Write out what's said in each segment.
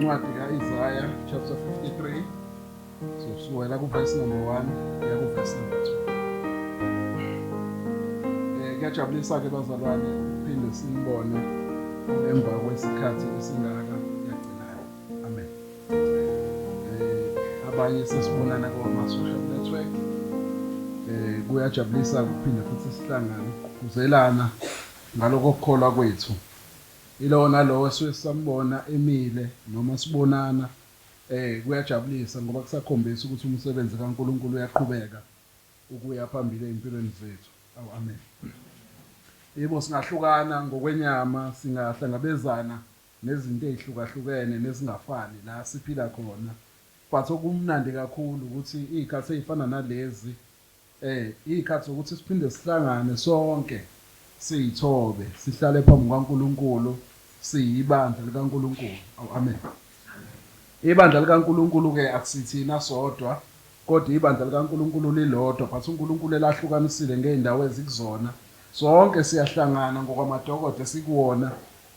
Incwadi ka-Isaya chapter 53 sosukela kuverse number 1 kuya kuverse number 2. Kuyajabulisa-ke bazalwane ukuphinde sinibone emva kwesikhathi esingaka yagcinayo. Amen. Abanye sesibonana kwama-social network. Kuyajabulisa ukuphinde futhi sihlangane ukugqugquzelana ngaloko kukholwa kwethu. Yilowo nalowo esuke sisambona emile noma sibonana kuyajabulisa ngoba kusakhombisa ukuthi umsebenzi kaNkulunkulu uyaqhubeka ukuya phambili ezimpilweni zethu. Awu amen. Yebo singahlukana ngokwenyama, singahlangabezana nezinto ezihlukahlukene nezingafani la siphila khona. But okumnandi kakhulu ukuthi izikhathi ezifana nalezi Iy'khathi zokuthi siphinde sihlangane sonke siyithobe, sihlale phambi kukaNkulunkulu siyibandla likaNkulunkulu. Awu amen. Ibandla likaNkulunkulu-ke akusithina sodwa, kodwa ibandla likaNkulunkulu lilodwa, but uNkulunkulu elahlukanisile ngey'ndawo ezikuzona. Sonke siyahlangana ngokwamadokodo esikuwona,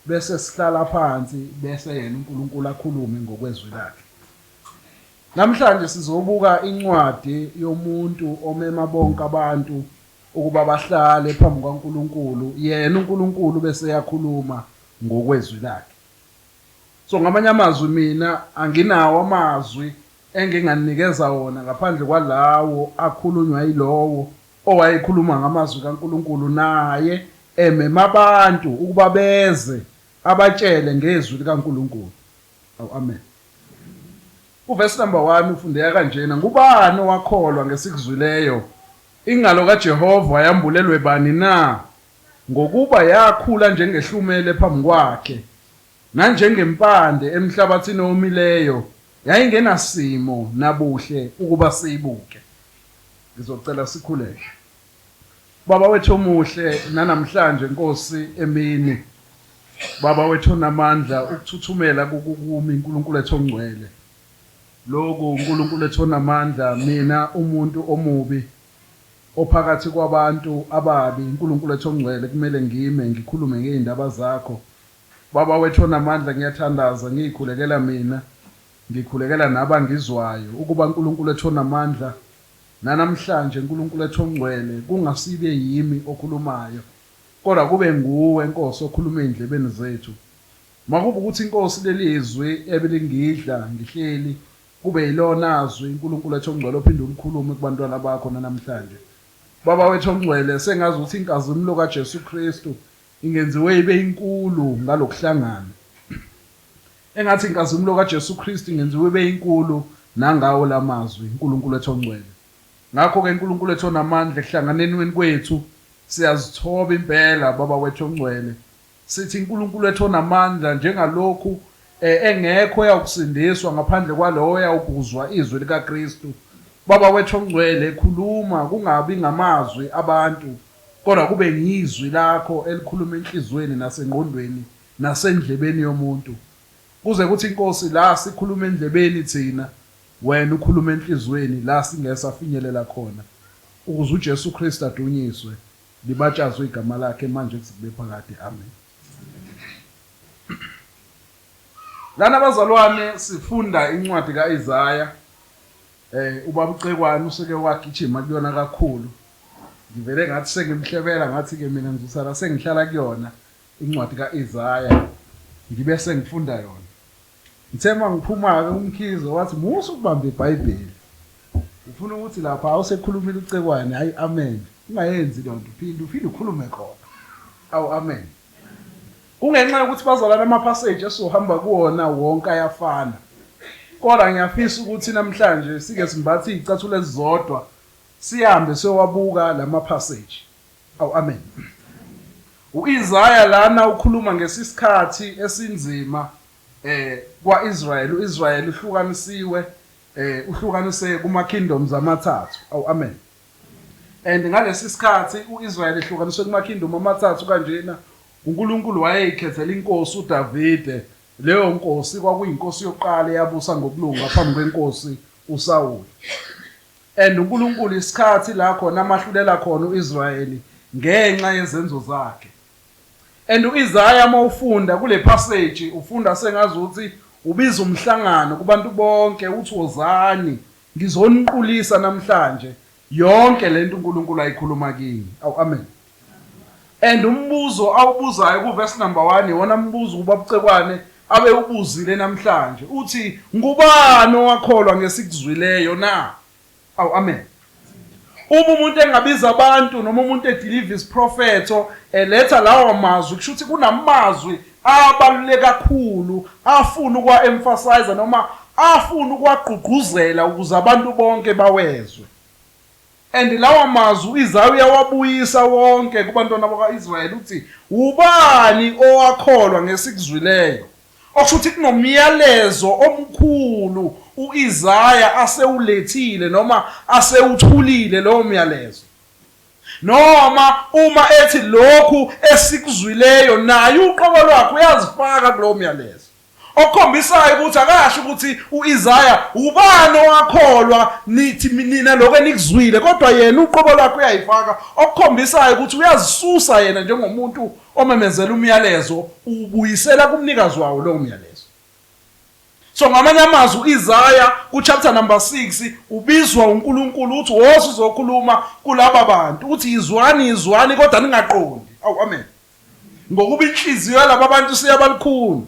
bese sihlala phansi, bese yena uNkulunkulu akhulume ngokwezwi lakhe. Namhlanje sizobuka incwadi yomuntu omema bonke abantu ukuba bahlale phambi kukaNkulunkulu, yena uNkulunkulu bese eyakhuluma ngokwezwi lakhe. So ngamanye amazwi mina anginawo amazwi enginganikeza wona ngaphandle kwalawo akhulunywa yilowo owayekhuluma ngamazwi kaNkulunkulu naye emema abantu ukuba beze abatshele ngezwi likaNkulunkulu. Awu amen. Uvesi number 1 ufundeka kanjena, ngubani owakholwa ngesikuzwileyo? Ingalo kaJehova yambulelwe bani na? Ngokuba yakhula njengehlumele phambi kwakhe, nanjengempande emhlabathini owomileyo, yayingenasimo nabuhle ukuba siyibuke. Ngizocela sikhuleke. Baba wethu omuhle nanamhlanje Nkosi emini Baba wethu onamandla ukuthuthumela kukukumi uNkulunkulu ethu ongcwele lokhu uNkulunkulu ethu onamandla mina umuntu omubi ophakathi kwabantu ababi uNkulunkulu ethu ongcwele kumele ngime ngikhulume ngezindaba zakho Baba wethu onamandla ngiyathandaza ngiyikhulekela mina ngikhulekela nabangizwayo ukuba uNkulunkulu ethu onamandla Nanamhlanje, Nkulunkulu wethu ongcwele, kungasibe yimi okhulumayo, kodwa kube nguwe, Nkosi, okhuluma ey'ndlebeni zethu. Makube ukuthi, Nkosi, leli zwi ebelingidla ngihleli, kube yilona zwi, Nkulunkulu wethu ongcwele, ophinde ulikhulume kubantwana bakho nanamhlanje. Baba wethu ongcwele, sengazuthi inkazimulo kaJesu Kristu ingenziwe ibe inkulu ngalokuhlangana. Engathi inkazimulo kaJesu Kristu ingenziwa ibe inkulu nangawo lamazwi, uNkulunkulu wethu ongcwele. Ngakho-ke, Nkulunkulu wethu onamandla, ekuhlanganeni kwethu siyazithoba impela, Baba wethu ongcwele. Sithi, Nkulunkulu wethu onamandla, njengalokhu engekho oyawukusindiswa ngaphandle kwalowo oyawukuzwa izwi likaKristu. Baba wethu ongcwele, khuluma, kungabi ngamazwi abantu, kodwa kube ngizwi lakho elikhuluma enhliziyweni nasengqondweni nasendlebeni yomuntu, kuze kuthi, Nkosi, la sikhuluma endlebeni thina, Wena ukhuluma enhliziyweni la singeke safinyelela khona, ukuze uJesu Kristu adunyiswe, libatshazwe igama lakhe manje kuze kube phakade. Amen. Lana bazalwane sifunda incwadi kaIsaya. Ubaba uCekwane useke wagijima kuyona kakhulu. Ngivele ngathi sengimhlebela ngathi ke mina ngizosala sengihlala kuyona incwadi ka-Isaya ngibe sengifunda yona. Ngithe uma ngiphuma-ke uMkhize wathi musa ukubamba iBhayibheli. Ufuna ukuthi lapha awusekhulumile uCekwane, hhayi amen. Ungayenzi leyo nto, uphinde uphinde ukhulume khona. Awu amen. Kungenxa yokuthi bazalwane amaphaseji esizohamba kuwona wonke ayafana. Kodwa ngiyafisa ukuthi namhlanje sike simbathe iy'cathulo ezizodwa sihambe siyowabuka la maphaseji. Awu amen. UIsaya lana ukhuluma ngesisikhathi esinzima kwaIsrael. UIsrael uhlukanisiwe uhlukanise kuma kingdoms amathathu. Awu amen. And ngalesi sikhathi uIsrael ehlukaniswe kuma kingdom amathathu kanjena uNkulunkulu wayeyikhethela inkosi uDavide. Leyo nkosi kwakuyinkosi yokuqala eyabusa ngokulunga phambi kwenkosi uSawuli. And uNkulunkulu isikhathi la khona amahlulela khona uIsrayeli ngenxa yezenzo zakhe. And uIsaya uma ufunda kule passage ufunda sengazuthi Ubiza umhlangano kubantu bonke uthi wozani ngizoniqulisa namhlanje yonke lento uNkulunkulu ayikhuluma kini. Awu amen. And umbuzo awubuzayo kuverse number 1 iwona mbuzo uBabucekwane abewubuzile namhlanje uthi ngubani owakholwa ngesikuzwileyo na? Awu amen. Uma umuntu engabiza abantu noma umuntu edeliver isiprofetho eletha lawo mazwi kusho ukuthi kunamazwi abaluleke kakhulu afuna ukwa-emphasize noma afuna ukuwagqugquzela ukuze abantu bonke bawezwe. And lawa mazwi uIsaya uyawabuyisa wonke kubantwana bakwa-Israyeli uthi ubani owakholwa ngesikuzwileyo? Okusho ukuthi kunomyalezo omkhulu uIsaya asewulethile noma asewuthulile lowo myalezo. Noma uma ethi lokhu esikuzwileyo naye uqobo lwakhe uyazifaka kulowo myalezo. Okukhombisayo ukuthi akasho ukuthi uIsaya ubani owakholwa nithi nina lokho enikuzwile kodwa yena uqobo lwakhe uyayifaka okukhombisayo ukuthi uyazisusa yena njengomuntu omemezela umyalezo uwubuyisela kumnikazi wawo lowo myalezo. So ngamanye amazwi uIsaya kuchapter number 6 ubizwa uNkulunkulu uthi woza uzokhuluma kulaba bantu uthi yizwani yizwani kodwa ningaqondi. Awu amen. Ngokuba inhliziyo yalaba bantu siyabalukhuni.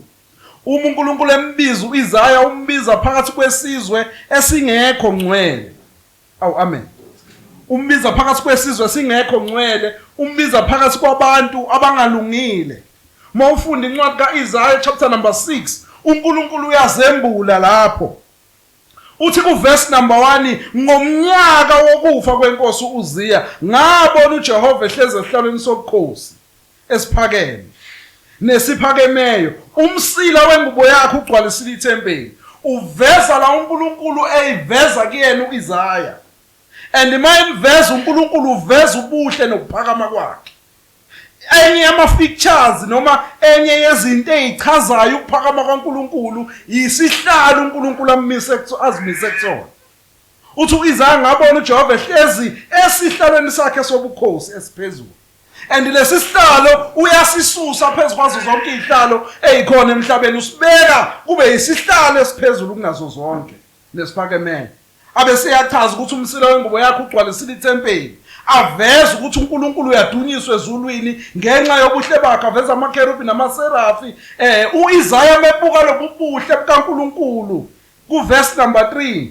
Uma uNkulunkulu embiza uIsaya umbiza phakathi kwesizwe esingekho ngcwele. Awu amen. Umbiza phakathi kwesizwe singekho ngcwele, umbiza phakathi kwabantu abangalungile. Uma ufunda incwadi kaIsaya chapter number 6, uNkulunkulu uyazembula lapho. Uthi kuverse number 1 ngomnyaka wokufa kwenkosi uUziya ngabona uJehova ehlezi esihlalweni sobukhosi esiphakeme nesiphakemeyo umsila wengubo yakhe ugcwalisile ithempeli uveza la uNkulunkulu eyiveza kuyena uIsaya and uma emveza uNkulunkulu uveza ubuhle nokuphakama kwakhe enye yama-features noma enye yezinto ezichazayo ukuphakama kaNkulunkulu yisihlalo uNkulunkulu ammise azimise kusona uthi uIsaya ngabona uJehova ehlezi esihlalweni sakhe sobukhosi esiphezulu And lesi sihlalo uyasisusa phezu kwazo zonke izihlalo ezikhona emhlabeni usibeka kube yisihlalo esiphezulu kunazo zonke nesiphakemeyo. Abe seyachaza ukuthi umsila wengubo yakhe ugcwalisile ithempeli. Aveza ukuthi uNkulunkulu uyadunyiswa ezulwini ngenxa yobuhle bakhe, aveza amakherubi namaserafi. Eh uIsaya mebuka lobu buhle bukaNkulunkulu kuverse number 3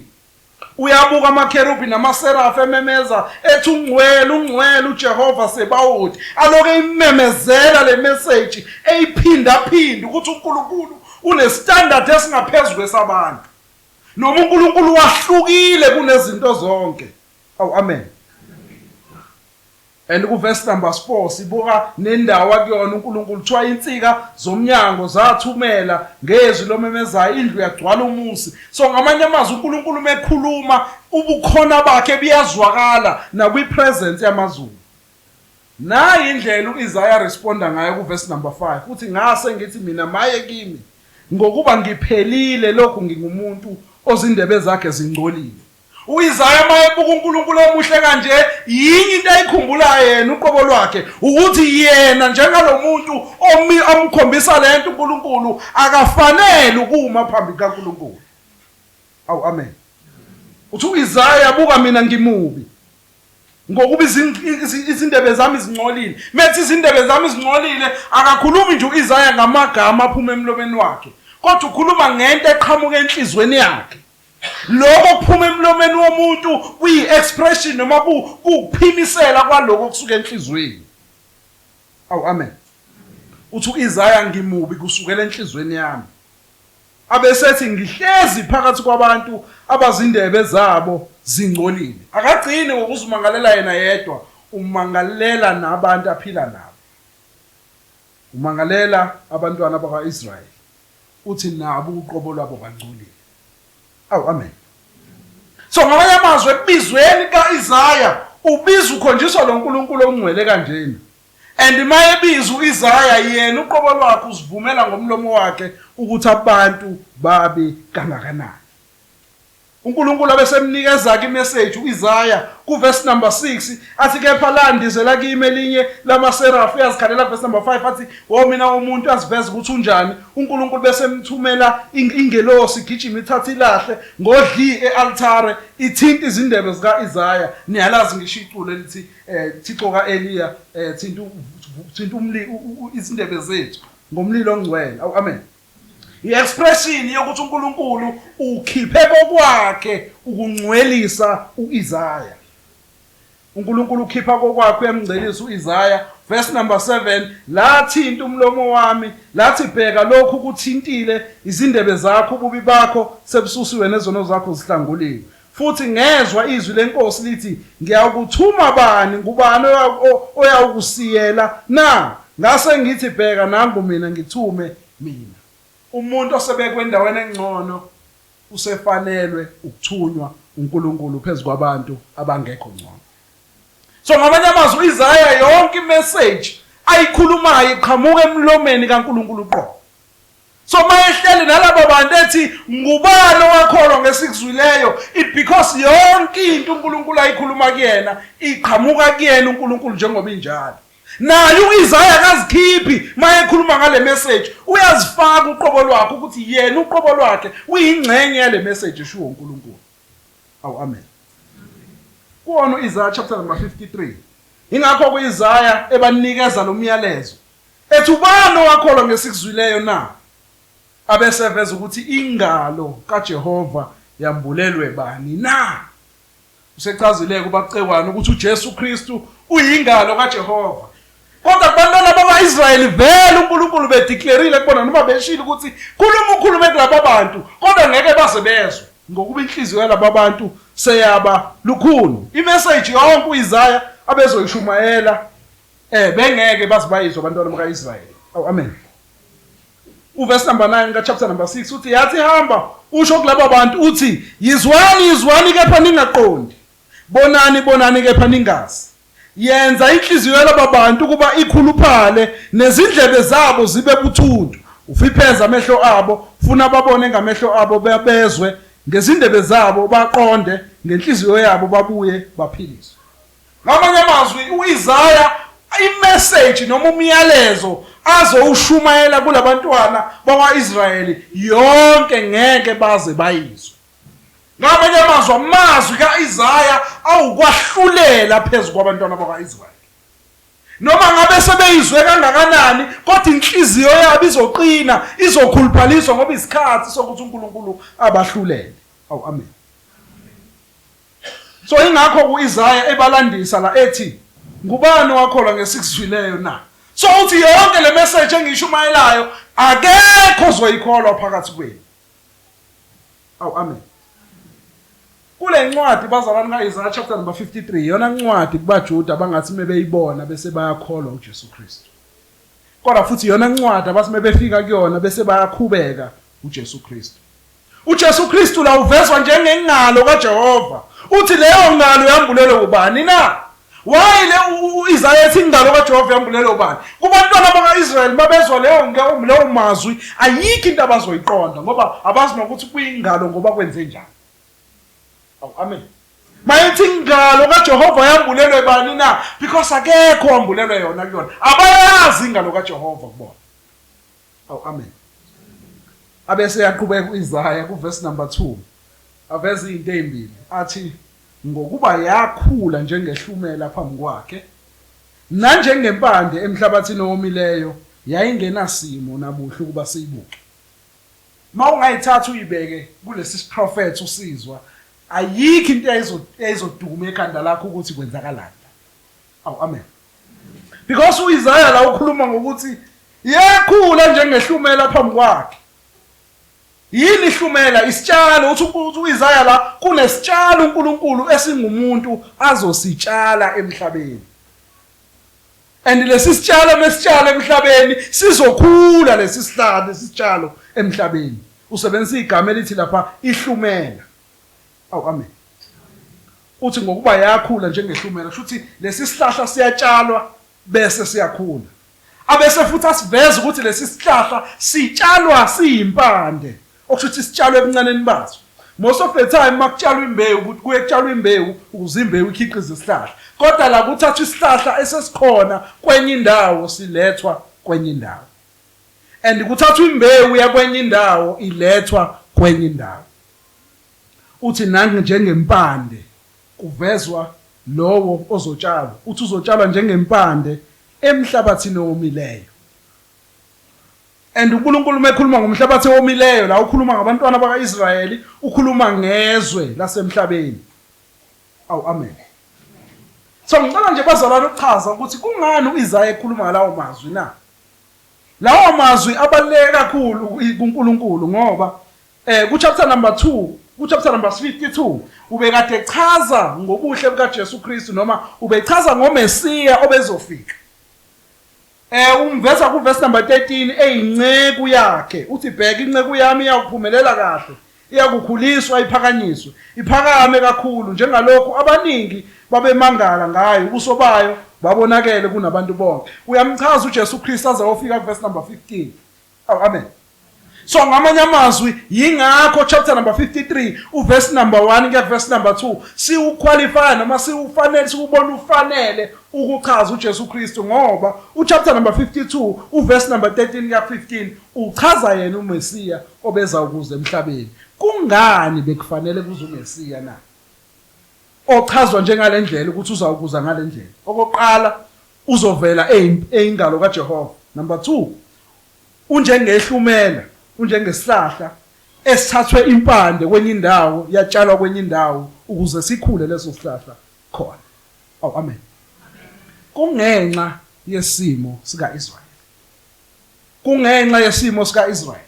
Uyabuka amakherubi namaserafi ememeza ethi ungcwele ungcwele uJehova Sebawoti. Aloke imemezela le message eyiphindaphinda ukuthi uNkulunkulu unestandard esingaphezu kwesabantu. Noma uNkulunkulu wahlukile kunezinto zonke. Awu amen. And kuverse number 4 sibuka nendawo akuyona uNkulunkulu kuthiwa insika zomnyango zathumela ngezwi lomemezayo indlu yagcwala umusi. So ngamanye amazwi uNkulunkulu mekhuluma ubukhona bakhe buyazwakala nakwi presence yamazulu. Nayi indlela uIsaiah responda ngayo kuverse number 5 uthi ngase ngithi mina maye kimi ngokuba ngiphelile lokhu ngingumuntu ozindebe zakhe zingcolile. UIsaya uma ebuka uNkulunkulu omuhle kanje, yinye into ayikhumbulayo yena uqobo lwakhe, ukuthi yena njengalomuntu omi omkhombisa lento uNkulunkulu akafanele ukuma phambi kukaNkulunkulu. Awu amen. Uthi uIsaya buka mina ngimubi. Ngokuba izindebe zami zingcolile. Methi izindebe zami zingcolile, akakhulumi nje uIsaya ngamagama aphuma emlomeni wakhe, kodwa ukhuluma ngento eqhamuka enhlizweni yakhe. Lokho kuphuma emlomeni womuntu kuyi-expression noma kuwukuphimisela kwaloko okusuka enhliziyweni. Awu amen. Uthi uIsaya ngimubi kusukela enhliziyweni yami. Abesethi ngihlezi phakathi kwabantu abazindebe zabo zingcolile. Akagcini ngokuzimangalela yena yedwa, umangalela nabantu aphila nabo. Umangalela abantwana bakwa-Israyeli. Uthi nabo uqobo lwabo bangcolile. Awu amen. So ngamanye amazwi ekubizweni kaIsaya ubiza ukhonjiswa lo nkulunkulu ongcwele kanjena. And mayebiza uIsaya yena uqobo lwakhe usivumela ngomlomo wakhe ukuthi abantu babi kangakanani. UNkulunkulu abesemnikeza ke imessage uIsaya kuverse number 6 athi kepha landizela kimi elinye lamaserafu uyazikhalela verse number 5 athi wo mina umuntu aziveza ukuthi unjani uNkulunkulu bese emthumela ingelosi igijima ithatha ilahle ngodli ealtare ithinta izindebe zikaIsaya niyalazi ngisho iculo elithi eh Thixo kaEliya eh thinta thinta umli izindebe zethu ngomlilo ongcwele awu amen I-expression yokuthi uNkulunkulu ukhiphe kokwakhe ukungcwelisa uIsaya. uNkulunkulu ukhipha kokwakhe uyamngcelisa uIsaya verse number 7 lathinta umlomo wami lathi bheka lokhu kuthintile izindebe zakho ububi bakho sebususiwe nezono zakho zihlanguliwe futhi ngezwa izwi lenkosi lithi ngiyawukuthuma bani ngubani oyawukusiyela na ngase ngithi bheka nangu mina ngithume mina umuntu osebekwe endaweni engcono usefanelwe ukuthunywa uNkulunkulu phezu kwabantu abangekho ngcono so ngamanye amazwi uIsaya yonke imessage ayikhulumayo iqhamuka emlomeni kaNkulunkulu uqobo So mayehleli nalabo bantu ethi ngubani owakholwa ngesikuzwileyo it because yonke into uNkulunkulu ayikhuluma kuyena iqhamuka kuyena uNkulunkulu njengoba injalo. Naye uIsaya akazikhiphi mayekhuluma ngale message uyazifaka uqobo lwakhe ukuthi yena uqobo lwakhe uyingxenye yale message eshiwo uNkulunkulu. Awu amen. Kuwona uIsaya chapter number 53. Ingakho kuIsaya ebanikeza lo myalezo Ethi ubani owakholwa ngesikuzwileyo na? Abeseveza ukuthi ingalo kaJehova yambulelwe bani na? Usechazile-ke uBabCekwane ukuthi uJesu Kristu uyingalo kaJehova. Kodwa kubantwana bakwa-Israyeli vele uNkulunkulu bedeclarile kubona noma beshilo ukuthi khuluma ukhulume kulaba bantu kodwa ngeke baze bezwe ngokuba inhliziyo yalaba bantu seyaba lukhuni. Imeseji yonke uIsaya abezoyishumayela Eh bengeke baze bayizwe abantwana bakaIsrayeli. Awu amen. Uverse number 9 ka chapter number 6 uthi yathi hamba usho kulaba bantu uthi yizwani yizwani kepha ningaqondi. Bonani bonani kepha ningazi. Yenza inhliziyo yalaba bantu ukuba ikhuluphale nezindlebe zabo zibe buthuntu. Ufipheza amehlo abo funa babone ngamehlo abo bezwe ngezindebe zabo baqonde ngenhliziyo yabo babuye baphiliswe. Ngamanye amazwi uIsaya imessage noma umyalezo azowushumayela kulabantwana bakwaIsrayeli yonke ngeke baze bayizwe. Ngamanye amazwi amazwi kaIsaya awukwahlulela phezu kwabantwana bakwaIsrayeli. Noma ngabe sebeyizwe kangakanani kodwa inhliziyo yabo izoqina izokhuluphaliswa ngoba isikhathi sokuthi uNkulunkulu abahlulele. Awu amen. So ingakho uIsaya ebalandisa la ethi ngubani owakholwa ngesikuzwileyo na? So uthi yonke le message engiyishumayelayo akekho ozoyikholwa phakathi kwenu. Awu amen. Kule ncwadi bazalwane kaIsaya chapter number 53 iyona ncwadi kubaJuda abangathi mebeyibona bese bayakholwa uJesu Kristu. Kodwa futhi iyona ncwadi abathi mebefika kuyona bese bayakhubeka uJesu Kristu. UJesu Kristu la uvezwa njengengalo kaJehova. Uthi leyo ngalo yambulelwe ubani na? Why le uIsaya ethi ingalo kaJehova yambulelwe ubani? Kubantwana bakaIsrayeli babezwa leyo leyo mazwi ayikho into abazoyiqonda ngoba abazi nokuthi kuyingalo ngoba kwenze njani. Awu amen. Mayethi ingalo kaJehova yambulelwe bani na? Because akekho wambulelwe yona kuyona. Abayazi ingalo kaJehova kubona. Awu amen. Abese yaqhubeka uIsaya kuverse number 2. Aveza izinto ezimbili athi ngokuba yakhula njengehlumela phambi kwakhe nanjengempande emhlabathini owomileyo yayingenasimo nabuhle ukuba siyibuke. Uma ungayithatha uyibeke kulesi siprofetho usizwa ayikho into eyayizoduma ekhanda lakho ukuthi kwenzakalani. Awu amen. Because uIsaya la ukhuluma ngokuthi yakhula njengehlumela phambi kwakhe. Yini ihlumela? Isitshalo. Uthi uIsaya la kunesitshalo uNkulunkulu esingumuntu azositshala emhlabeni. And lesi sitshalo mesitshalo emhlabeni sizokhula lesi sihlahla lesi sitshalo emhlabeni. Usebenzisa igama elithi lapha ihlumela. Awu amen. Uthi ngokuba yakhula njengehlumela kusho ukuthi lesi sihlahla siyatshalwa bese siyakhula. Abese futhi asiveza ukuthi lesi sihlahla sitshalwa siyimpande okusho ukuthi sitshalwe ebuncaneni baso. Most of the time makutshalwa imbewu ukuthi kuye kutshalwa imbewu ukuze imbewu ikhiqize isihlahla. Kodwa la kuthathwa isihlahla esesikhona kwenye indawo silethwa kwenye indawo. And kuthathwa imbewu yakwenye indawo ilethwa kwenye indawo. Uthi nange njengempande kuvezwa lowo ozotshalwa. Uthi uzotshalwa njengempande emhlabathini owomileyo. And uNkulunkulu uma ekhuluma ngomhlabathi owomileyo la ukhuluma ngabantwana baka-Israyeli, ukhuluma ngezwe lasemhlabeni. Awu amen. So ngicela nje bazalwane ukuchaza ukuthi kungani uIsaya ekhuluma ngalawo mazwi na? Lawo mazwi abaluleke kakhulu kuNkulunkulu ngoba eh ku chapter number 2 ku chapter number 52 ubekade echaza ngobuhle bukaJesu Kristu noma ubechaza ngoMesiya obezofika. Eh umveza ku verse number 13 eyinceku yakhe uthi bheka inceku yami iyakuphumelela kahle iyakukhuliswa iphakanyiswe iphakame kakhulu njengalokhu abaningi babemangala ngayo ubuso bayo babonakele kunabantu bonke. Uyamchaza uJesu Kristu aze ayofika ku verse number 15. Aw amen. So ngamanye amazwi yingakho chapter number 53 uverse number 1 kuya verse number 2 siwuqualify noma siwufanele siwubona ufanele ukuchaza uJesu Kristu ngoba uchapter number 52 uverse number 13 kuya 15 uchaza yena uMesiya obeza ukuza emhlabeni. Kungani bekufanele kuze uMesiya na? Ochazwa njengalendlela ukuthi uzawukuza ngalendlela. Okokuqala uzovela eyingalo kaJehova. Number 2 Unjengehlumela, unjengesihlahla esithathwe impande kwenye indawo yatshalwa kwenye indawo ukuze sikhule leso sihlahla khona. Awu amen. Kungenxa yesimo sika-Israyeli. Kungenxa yesimo sika-Israyeli.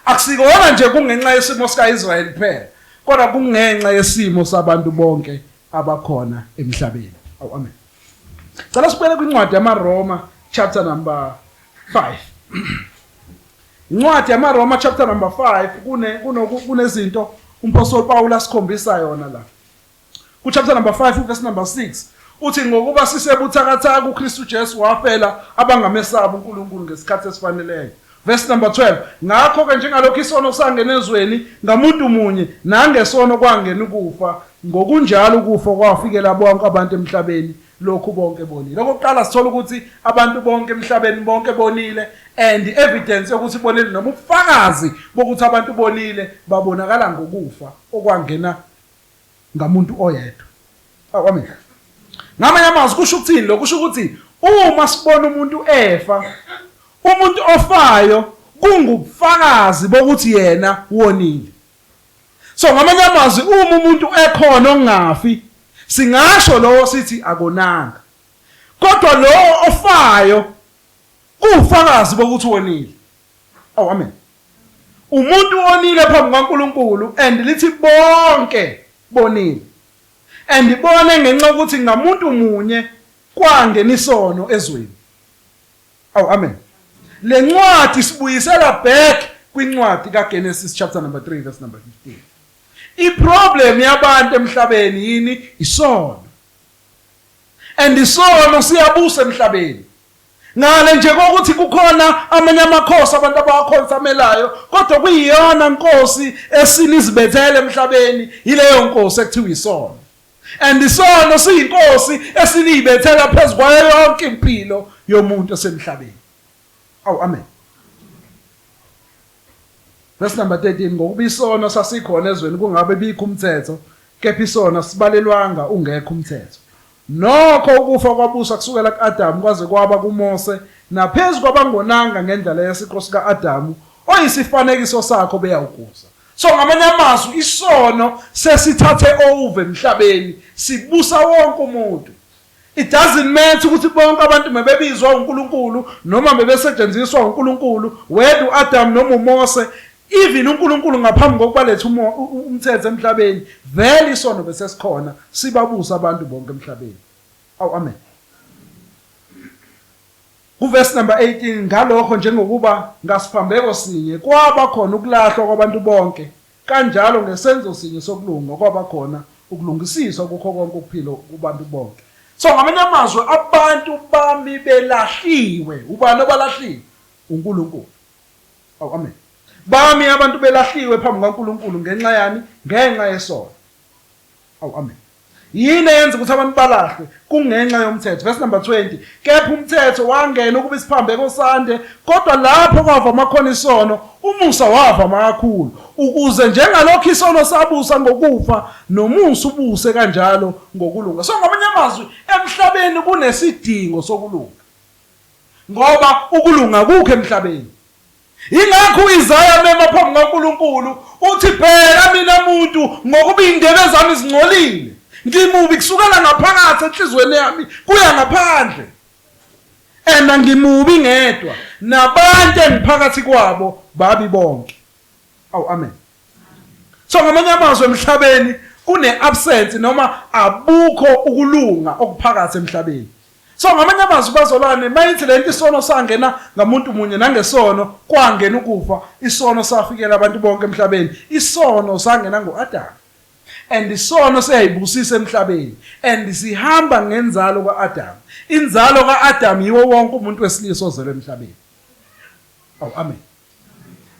Akusikona nje kungenxa yesimo sika-Israyeli kuphela, kodwa kungenxa yesimo sabantu bonke abakhona emhlabeni. Awu amen. Cela sibuyele kwincwadi yamaRoma chapter number 5. Incwadi yamaRoma chapter number 5 kune kunezinto uMpostoli Paul asikhombisa yona la. Ku chapter number 5 verse number 6 uthi ngokuba sisebuthakathaka uKristu Jesu wafela abangamesabi uNkulunkulu ngesikhathi esifaneleyo. Verse number 12 ngakho ke njengalokhu isono sangena ezweni ngamuntu munye nangesono kwangena ukufa ngokunjalo ukufa kwafikela bonke abantu emhlabeni lokhu bonke bonile. Okokuqala sithola ukuthi abantu bonke emhlabeni bonke bonile and evidence yokuthi bonile noma ubufakazi bokuthi abantu bonile babonakala ngokufa okwangena ngamuntu oyedwa. Awu amen. Ngamanye amazwi kusho ukuthini lokho? Kusho ukuthi uma sibona umuntu efa, umuntu ofayo kungubufakazi bokuthi yena wonile. So ngamanye amazwi uma umuntu ekhona ongafi singasho lowo sithi akonanga. Kodwa lowo ofayo kuwufakazi bokuthi wonile. Awu amen. Umuntu wonile phambi kukaNkulunkulu and lithi bonke bonile. And bone ngenxa yokuthi ngamuntu munye kwangena isono ezweni. Awu amen. Le ncwadi sibuyisela back kwincwadi kaGenesis chapter number 3 verse number 15. Iproblem yabantu emhlabeni yini? Isono. And isono siyabusa emhlabeni. Ngale nje kokuthi kukhona amanye amakhosi abantu abawakhonsamelayo kodwa kuyiyona nkosi esinizibethele emhlabeni yileyo nkosi ekuthiwa isono. And isono siyinkosi esiniyibethela phezu kwayo yonke impilo yomuntu osemhlabeni. Awu amen. Verse number 13 ngokuba isono sasikhona ezweni kungabe bikho umthetho kepha isono sibalelwanga ungekho umthetho. Nokho ukufa kwabusa kusukela ku-Adamu kwaze kwaba kuMose naphezu kwabangonanga ngendlela yesiqo sika-Adamu oyisifanekiso sakho beyawukuza. So ngamanye amazwi isono sesithathe over emhlabeni sibusa wonke umuntu. It doesn't matter ukuthi bonke abantu bebebizwa uNkulunkulu noma bebesetshenziswa uNkulunkulu whether uAdam noma uMose even uNkulunkulu ngaphambi kokuba letha umthetho emhlabeni vele isono besesikhona sibabusa abantu bonke emhlabeni. Awu amen. Kuvesi number 18 ngalokho njengokuba ngasiphambeko sinye kwaba khona ukulahlwa kwabantu bonke kanjalo ngesenzo sinye sokulunga kwaba khona ukulungisiswa kukho konke ukuphila kubantu bonke. So ngamanye amazwi abantu bami belahliwe. Ubani obalahlile? uNkulunkulu. Awu amen. Bami abantu belahliwe phambi kukaNkulunkulu ngenxa yani? Ngenxa yesono. Awu amen. Yini eyenza ukuthi abantu balahlwe? Kungenxa yomthetho. Verse number 20. Kepha umthetho wangena ukuba isiphambeko sande, kodwa lapho kwavama khona isono, umusa wavama kakhulu, ukuze njengalokhu isono sabusa ngokufa, nomusa ubuse kanjalo ngokulunga. So ngamanye amazwi, emhlabeni kunesidingo sokulunga. Ngoba ukulunga kukho emhlabeni. Yingakho uIsaya mema phambi kaNkulunkulu uthi bheka mina muntu ngokuba indebe zami zingcolile ngimubi kusukela ngaphakathi enhlizweni yami kuya ngaphandle and angimubi ngedwa nabantu engiphakathi kwabo babi bonke. Awu amen. So ngamanye amazwi emhlabeni kune absence noma abukho ukulunga okuphakathi emhlabeni. So ngamanye amazwi bazolwane mayithi lento isono sangena ngamuntu munye nangesono kwangena ukufa isono safikela abantu bonke emhlabeni isono sangena ngoAdam and isono siyayibusisa emhlabeni and sihamba ngenzalo kaAdam inzalo kaAdam yiwo wonke umuntu wesilisa ozelwe emhlabeni. Awu amen.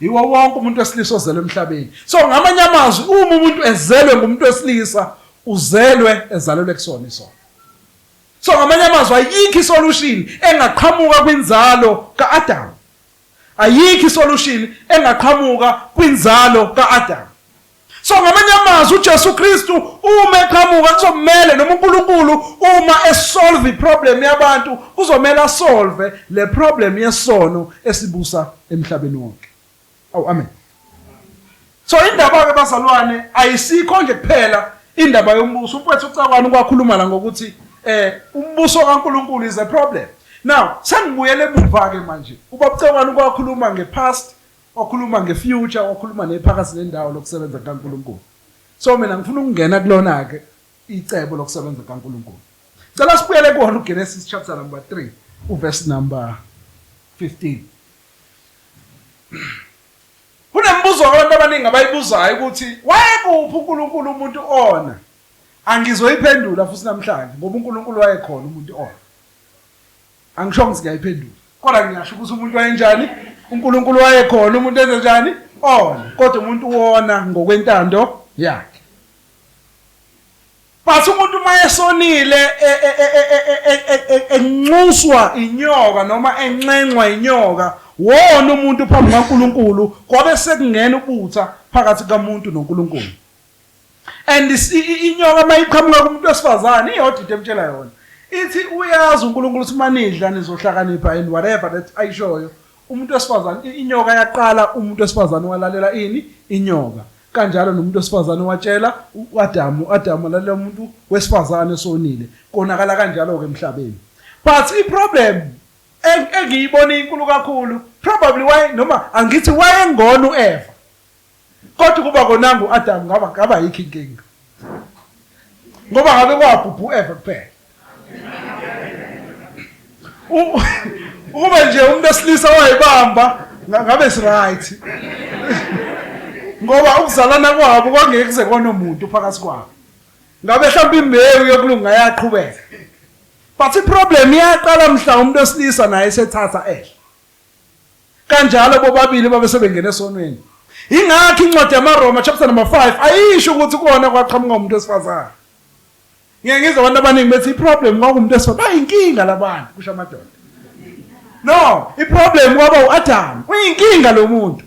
Yiwo wonke umuntu wesilisa ozelwe emhlabeni. So ngamanye amazwi uma umuntu ezelwe ngumuntu wesilisa uzelwe ezalelwe kusona isono. So ngamanye amazwi ayikho isolution engaqhamuka kwinzalo kaAdam. Ayikho isolution engaqhamuka kwinzalo kaAdam. So ngamanye amazwi uJesu Kristu uma eqhamuka kuzomele noma uNkulunkulu uma esolve iproblem yabantu kuzomele asolve le problem yesono esibusa emhlabeni wonke. Awu amen. So indaba ke bazalwane ayisikho nje kuphela indaba yombuso. Umfowethu uCakwane kwakhuluma la ngokuthi umbuso kaNkulunkulu is a problem. Now sengibuyele emuva ke manje. Ubaba uCakwane kwakhuluma ngepast, wakhuluma ngefuture, wakhuluma nephakathi nendawo lokusebenza kaNkulunkulu. So mina ngifuna ukungena kulona ke icebo lokusebenza kaNkulunkulu. Cela sibuyele kuwona uGenesis chapter number 3 uverse number 15. Kunemibuzo abantu abaningi abayibuzayo ukuthi wayekuphi uNkulunkulu umuntu ona. Angizoyiphendula futhi namhlanje ngoba uNkulunkulu wayekhona umuntu ona. Angisho ngithi ngiyayiphendula. Kodwa ngiyasho ukuthi umuntu wayenjani? uNkulunkulu wayekhona umuntu enze njani? Ona. Kodwa umuntu wona ngokwentando yakhe. But umuntu uma esonile enxuswa inyoka noma enxenxwa inyoka wona umuntu phambi kaNkulunkulu kwabe sekungena ubutha phakathi kamuntu noNkulunkulu. And inyoka uma iqhamuka kumuntu wesifazane iyodwa into emtshela yona. Ithi uyazi uNkulunkulu ukuthi manidla nizohlakanipha and whatever that ayishoyo. Umuntu wesifazane inyoka yaqala umuntu wesifazane walalela ini inyoka. Kanjalo nomuntu wesifazane watshela uAdamu, uAdamu walalela umuntu wesifazane sonile. Konakala kanjalo ke emhlabeni. But iproblem engiyibona inkulu kakhulu probably why noma angithi wayengona uEva. Kodwa ukuba konanga uAdamu ngaba ngaba yikho inkinga. Ngoba ngabe kwabhubha uEva kuphela. Ukuba nje umuntu wesilisa wayibamba ngabe si right. Ngoba ukuzalana kwabo kwangeke kuze konomuntu phakathi kwabo. Ngabe mhlawumbe imbewu yokulunga yaqhubeka. But iproblem iyaqala mhla umuntu wesilisa naye esethatha edla. Kanjalo bobabili babe sebengena esonweni. Ingakho incwadi yamaRoma chapter number 5 ayisho ukuthi kuona kwaqhamuka umuntu wesifazane. Ngiye ngizwe abantu abaningi bethi iproblem kwakumuntu wesifazane. Bayinkinga labantu kusho amadoda. No, iproblem kwaba uAdam. Uyinkinga lo muntu.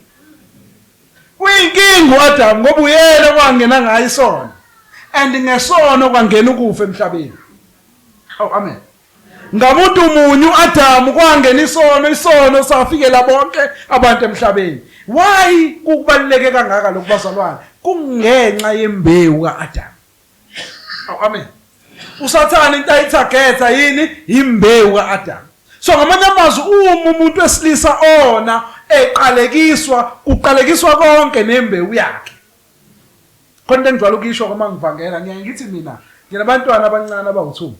Uyinkinga uAdam ngoba uyena kwangena ngayo isono. And ngesono kwangena ukufa emhlabeni. Oh amen. Ngamuntu munye uAdamu kwangena isono, isono safikela bonke abantu emhlabeni. Why kubaluleke kangaka lokhu bazalwane? Kungenxa yembewu kaAdamu. Aw amen. USathane into ayithagetha yini? Imbewu kaAdamu. So ngamanye amazwi uma umuntu wesilisa ona eqalekiswa, kuqalekiswa konke nembewu yakhe. Khona into engijwayele ukuyisho uma ngivangela, ngiyaye ngithi mina nginabantwana abancane abawu-2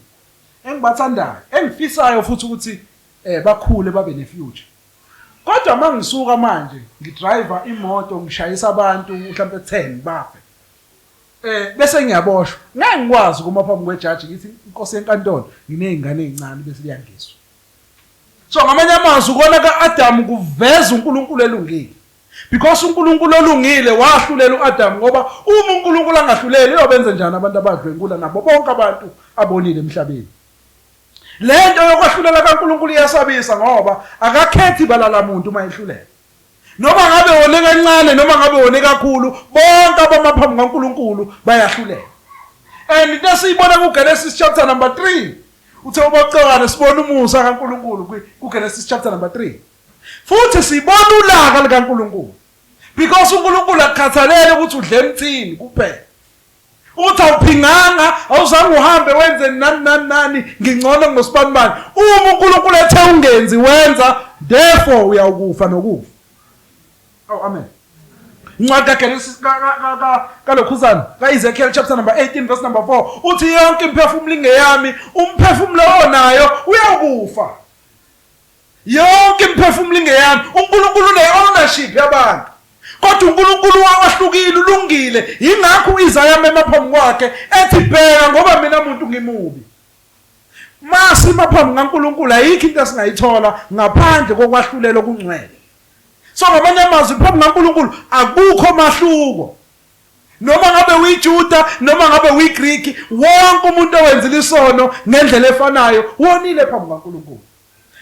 engibathandayo, engifisayo futhi ukuthi bakhule babe ne-future. Kodwa uma ngisuka manje ngidriver imoto ngishayisa abantu mhlampe 10 bafe. Bese ngiyaboshwa. Ngeke ngikwazi ukuma phambi kwejaji ngithi inkosi yenkantolo nginezingane ezincane bese liyangiswa. So ngamanye amazwi ukona ka-Adamu kuveza uNkulunkulu elungile. Because uNkulunkulu olungile wahlulela uAdam, ngoba uma uNkulunkulu angahluleli uyobenza njani abantu abadlwengula nabo bonke abantu abonile emhlabeni. Lento yokwahlulela kaNkulunkulu iyasabisa ngoba akakhethi balala muntu uma ehlulela. Noma ngabe wone kancane noma ngabe wone kakhulu, bonke abama phambi kaNkulunkulu bayahlulela. And into esiyibona kuGenesis chapter number 3, uthe ubocekane sibona umusa kaNkulunkulu kuGenesis chapter number 3. Futhi sibona ulaka likaNkulunkulu. Because uNkulunkulu akukhathalele ukuthi udle emthini kuphela. Uthi awuphinganga, awuzange uhambe wenze nani nani nani, ngingcono ngosibanibani. Uma uNkulunkulu ethe ungenzi wenza, therefore uyawukufa nokufa. Oh amen. Incwadi kaGenesis kalokhuzana kaEzekiel chapter number 18 verse number 4 uthi yonke imiphefumulo ingeyami, umphefumulo onayo uyawukufa. Yonke imiphefumulo ingeyami. UNkulunkulu une-ownership yabantu. Kodwa uNkulunkulu wahlukile, ulungile. Yingakho uIsaya mema phambi kwakhe ethi bheka ngoba mina muntu ngimubi. Masima phambi kaNkulunkulu ayikho into esingayithola ngaphandle kokwahlulela okungcwele. So ngamanye amazwi phambi kaNkulunkulu akukho mahluko. Noma ngabe uyiJuda noma ngabe uyiGriki, wonke umuntu owenzile isono ngendlela efanayo wonile phambi kaNkulunkulu.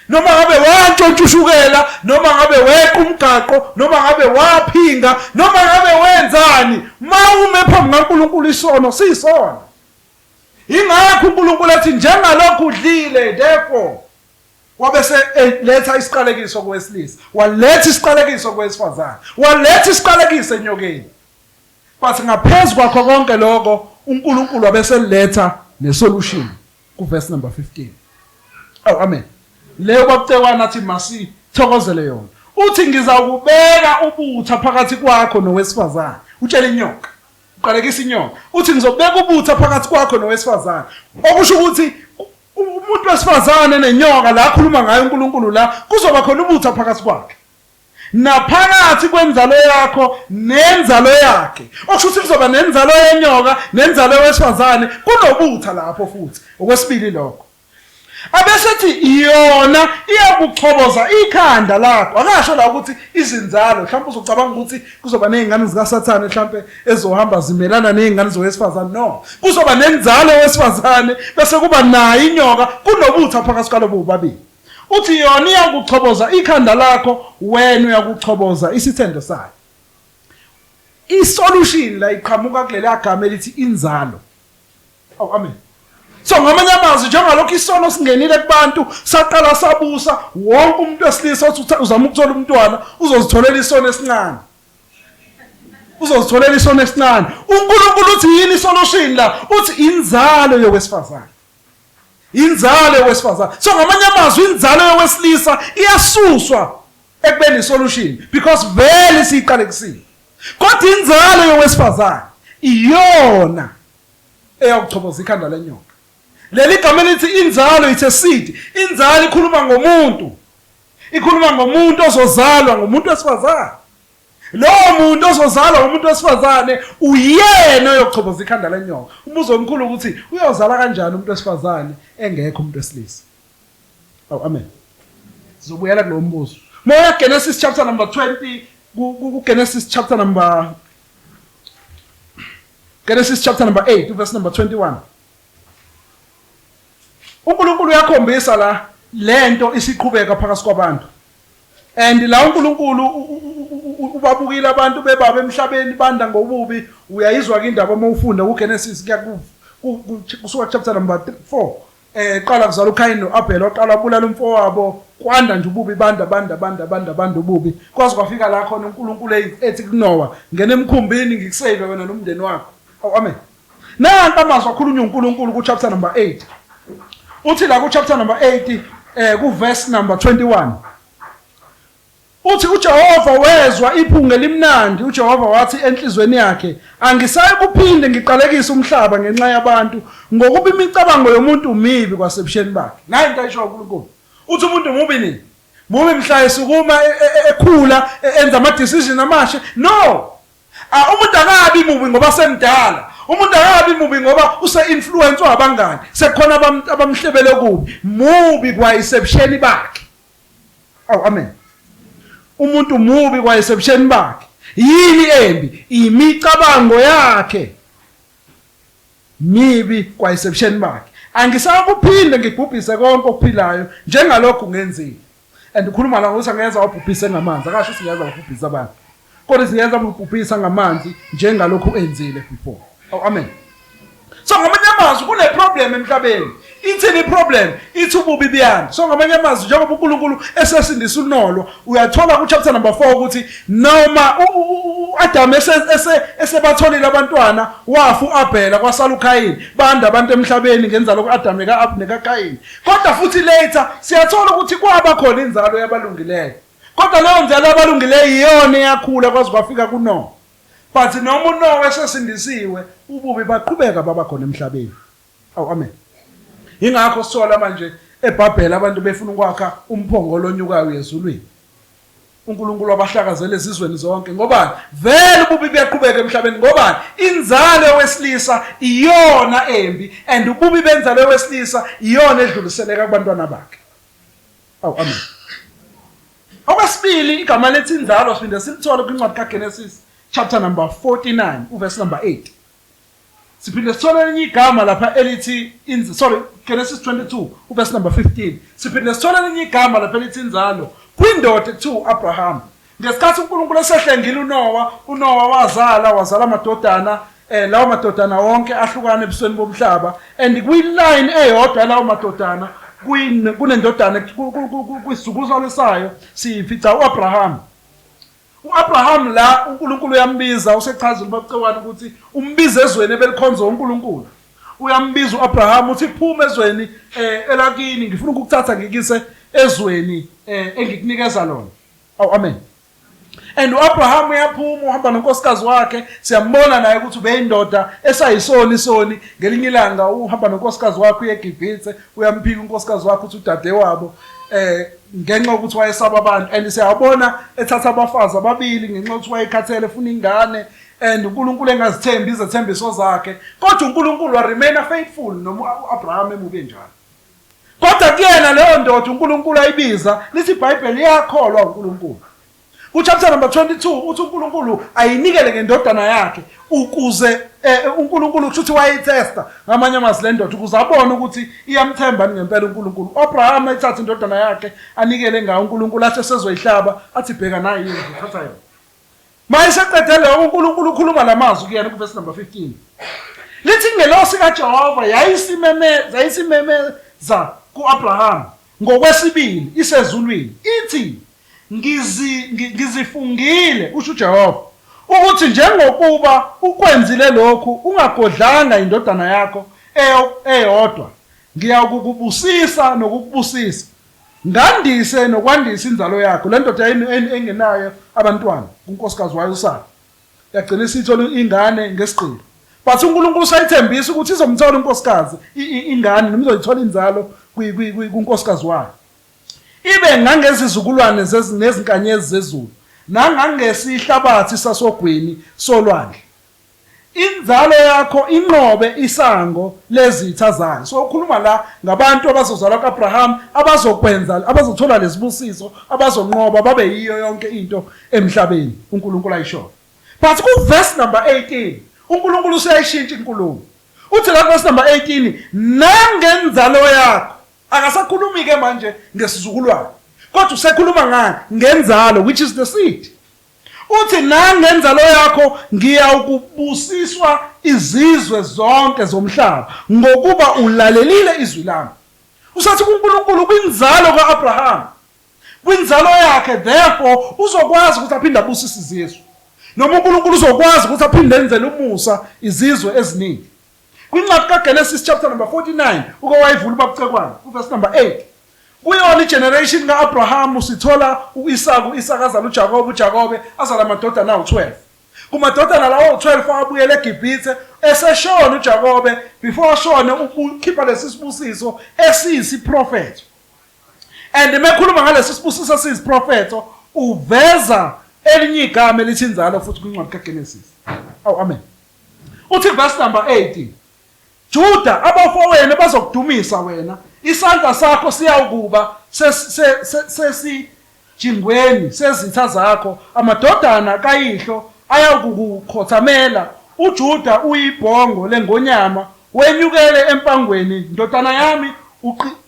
Noma ngabe wantshontsha ushukela, noma ngabe weqa umgaqo, noma ngabe waphinga, noma ngabe wenzani, mawume phambi kaNkulunkulu isono siyisono. Ingakho uNkulunkulu ethi njengalokhu udlile, therefore wabese eletha isiqalekiso kowesilisa, waletha isiqalekiso kowesifazane, waletha isiqalekiso enyokeni. But ngaphezu kwakho konke lokho uNkulunkulu wabeseletha nesolution kuverse number 15. Oh amen. Leyo babucekwana athi masithokozele yona. Uthi ngizakubeka ubutha phakathi kwakho nowesifazane. Utshela inyoka. Uqalekisa inyoka. Uthi ngizobeka ubutha phakathi kwakho nowesifazane. Okusho ukuthi umuntu wesifazane nenyoka la akhuluma ngayo uNkulunkulu la kuzoba khona ubutha phakathi kwakhe. Naphakathi kwenzalo yakho nenzalo yakhe. Okusho ukuthi kuzoba nenzalo yenyoka nenzalo yowesifazane, kunobutha lapho futhi. Okwesibili lokho. Abesethi yona iyakuchoboza ikhanda lakho. Akasho la ukuthi izinzalo, mhlawumbe uzocabanga ukuthi kuzoba nezingane zikaSathane mhlawumbe ezohamba zimelana nezingane zowesifazane. No, kuzoba nenzalo yowesifazane bese kuba nayo inyoka, kunobutha phakathi kwalobo bobabili. Uthi yona iyakuchoboza ikhanda lakho, wena uyakuchoboza isithende sayo. Isolution la iqhamuka kuleli gama elithi inzalo. Oh amen. So ngamanye amazwi njengalokhu isono singenile kubantu saqala sabusa wonke umuntu wesilisa othi uzama ukuthola umntwana uzozitholela isono esincane. Uzozitholela isono esincane. UNkulunkulu uthi yini isolution la? Uthi inzalo yowesifazane. Inzalo yowesifazane. So ngamanye amazwi inzalo yowesilisa iyasuswa ekubeni isolution because vele siyiqalekisile. Kodwa inzalo yowesifazane iyona eyakuchoboza ikhanda lenyoka. Leli gama elithi inzalo, it's a seed. Inzalo ikhuluma ngomuntu. Ikhuluma ngomuntu ozozalwa ngumuntu wesifazane. Lowo muntu ozozalwa umuntu wesifazane uyena oyokuchoboza ikhanda lenyoka. Umbuzo omkhulu ukuthi uyozala kanjani umuntu wesifazane engekho umuntu wesilisa. Oh amen. Sizobuyela kulo mbuzo. Moya Genesis chapter number 20 ku Genesis chapter number Genesis chapter number 8 verse number 21. uNkulunkulu uyakhombisa la lento isiqhubeka phakathi kwabantu. And la uNkulunkulu ubabukile abantu bebaba emhlabeni banda ngobubi. Uyayizwa ke indaba uma ufunda kuGenesis, kusuka chapter number 4. Qala kuzala uKain noAbel, waqala wabulala umfowabo, kwanda nje ububi, banda banda banda banda banda ububi, kwaze kwafika la khona uNkulunkulu ethi kuNoah, ngena emkhumbini ngikusave wena nomndeni wakho. Oh amen. Nanka amazwi akhulunywa uNkulunkulu ku chapter number 8. Uthi la ku chapter number 8 ku verse number 21. Uthi uJehova wezwa iphunga elimnandi, uJehova wathi enhlizweni yakhe, angisayi kuphinde ngiqalekise umhlaba ngenxa yabantu, ngokuba imicabango yomuntu mibi kwasebusheni bakhe. Nayi into ayisho uNkulunkulu. Uthi umuntu mubi nini? Mubi mhla esukuma ekhula enza ama decision amasha. No. Umuntu akabi mubi ngoba semdala. Umuntu akabi mubi ngoba use-influence wabangani. Sekukhona abamhlebele kubi. Mubi kwayisebusheni bakhe. Awu amen. Umuntu mubi kwayesebusheni bakhe. Yini embi? Imicabango yakhe mibi kwayesebusheni bakhe. Angisakuphinde ngibhubhise konke okuphilayo njengalokhu ngenzile. And ukhuluma la ngokuthi angeza wabhubhise ngamanzi, akasho ukuthi ngiyeza wabhubhisa abantu. Kodwa singeza wabhubhisa ngamanzi njengalokhu enzile before. Oh, amen. So ngamanye amazwi kune problem emhlabeni. Ithini problem? Ithi ububi buyanda. So ngamanye amazwi njengoba uNkulunkulu esesindisa unolo, uyathola ku chapter number 4 ukuthi noma uAdam esebatholile abantwana, wafa uAbela kwasala uKhayini. Banda abantu emhlabeni ngenzalo kaAdam nekaKhayini. Kodwa futhi later siyathola ukuthi kwaba khona inzalo yabalungileyo. Kodwa leyo nzalo yabalungileyo iyona eyakhula kwaze kwafika kuNowa. But noma uNowa esesindisiwe, ububi baqhubeka baba khona emhlabeni. Awu amen. Ingakho sithola manje eBhabhele abantu befuna ukwakha umphongolo onyukayo ezulwini. uNkulunkulu wabahlakazela ezizweni zonke ngobani? Vele ububi buyaqhubeka emhlabeni ngobani? Inzalo yowesilisa iyona embi and ububi benzalo yowesilisa iyona edluliseleka kubantwana bakhe. Awu amen. Okwesibili igama lethi inzalo siphinde silithole kwincwadi kaGenesis chapter number 49 uverse number 8. Siphinde sithole elinye igama lapha elithi sorry Genesis 22 uverse number 15. Siphinde sithole elinye igama lapha elithi inzalo kwindoda ekuthiwa uAbraham. Ngesikhathi uNkulunkulu esehlengile uNowa, uNowa wazala wazala amadodana lawo madodana wonke ahlukana ebusweni bomhlaba and kwi-line eyodwa yalawo madodana kunendodana kwisizukulwane sayo sifica u-Abraham. U-Abraham la uNkulunkulu uyambiza usechazile uBabcewane ukuthi umbiza ezweni ebelikhonza uNkulunkulu. Uyambiza u-Abraham uthi phuma ezweni elakini ngifuna ukukuthatha ngikise ezweni engikunikeza lona. Awu amen. And uAbraham uyaphuma uhamba nonkosikazi wakhe, siyambona naye ukuthi ubeyindoda esayisoni isoni. Ngelinye ilanga uhamba nonkosikazi wakhe uye eGibhithe, uyamphika unkosikazi wakhe uthi udadewabo ngenxa yokuthi wayesaba abantu and siyabona ethatha abafazi ababili ngenxa yokuthi wayekhathele efuna ingane and uNkulunkulu engazithembi izethembiso zakhe, kodwa uNkulunkulu wa remain faithful noma uAbraham emubi njalo. Kodwa kuyena leyo ndoda uNkulunkulu ayibiza, lithi iBhayibheli iyakholwa uNkulunkulu. Kuchapter number 22 uthi uNkulunkulu ayinikele ngendodana yakhe ukuze uNkulunkulu kusho ukuthi wayitesta ngamanye amazwi le ndoda ukuze abone ukuthi iyamthemba ngempela uNkulunkulu. Abraham ethatha indodana yakhe anikele ngayo uNkulunkulu athi esezoyihlaba athi bheka nayi imvu thatha yona. Mayeseqede lokho uNkulunkulu ukhuluma lamazwi kuyena kuvesi number 15. Lithi ingelosi kaJehova yayisimemeza kuAbraham ngokwesibili isezulwini ithi ngizifungile kusho uJehova ukuthi njengokuba ukwenzile lokhu ungagodlanga indodana yakho eyodwa ngiyakukubusisa nokukubusisa ngandise nokwandisa inzalo yakho. Le ndoda engenayo abantwana kunkosikazi wayo uSara yagcina isithola ingane ngesigqila, but uNkulunkulu usayithembisa ukuthi izomthola unkosikazi ingane noma izoyithola inzalo kunkosikazi wayo ibe ngangezizukulwane nezinkanyezi zezulu nangangesihlabathi sasogwini solwandle. Inzalo yakho inqobe isango lezitha zayo. So ukhuluma la ngabantu abazozalwa kaAbraham abazokwenza abazothola lezibusiso abazonqoba babe yiyo yonke into emhlabeni uNkulunkulu ayishoyo. But ku verse number 18 uNkulunkulu useyayishintsha inkulumo. Uthi la verse number 18 nangenzalo yakho akasakhulumi ke manje ngesizukulwane kodwa usekhuluma ngani ngenzalo which is the seed. Uthi nangenzalo yakho ngiyawukubusiswa izizwe zonke zomhlaba ngokuba ulalelile izwi lami. Usathi kuNkulunkulu kwinzalo kaAbraham, kwinzalo yakhe therefore uzokwazi ukuthi aphinde abusise izizwe. Noma uNkulunkulu uzokwazi ukuthi aphinde enzele umusa izizwe eziningi. Kwincwadi kaGenesis chapter number 49 uke wayivula uBabcekwana kuverse number 8. Kuyona igeneration ka-Abrahamu sithola u-Isaka, u-Isaka azala uJakobe, uJakobe azala amadodana awu-12. Kumadodana lawo awu-12 abuyela eGibhithe eseshona uJakobe before ashone ukhipha lesi sibusiso esiyisiprofetho. And mekhuluma ngalesi sibusiso esiyisiprofetho uveza elinye igama elithi inzalo futhi kwincwadi kaGenesis. Awu amen. Uthi verse number 8 Juda abafowenu bazokudumisa wena isandla sakho siyawukuba Jingweni sezitha zakho, amadodana kayihlo ayakukukhothamela. UJuda uyibhongo lengonyama, wenyukele empangweni, ndodana yami,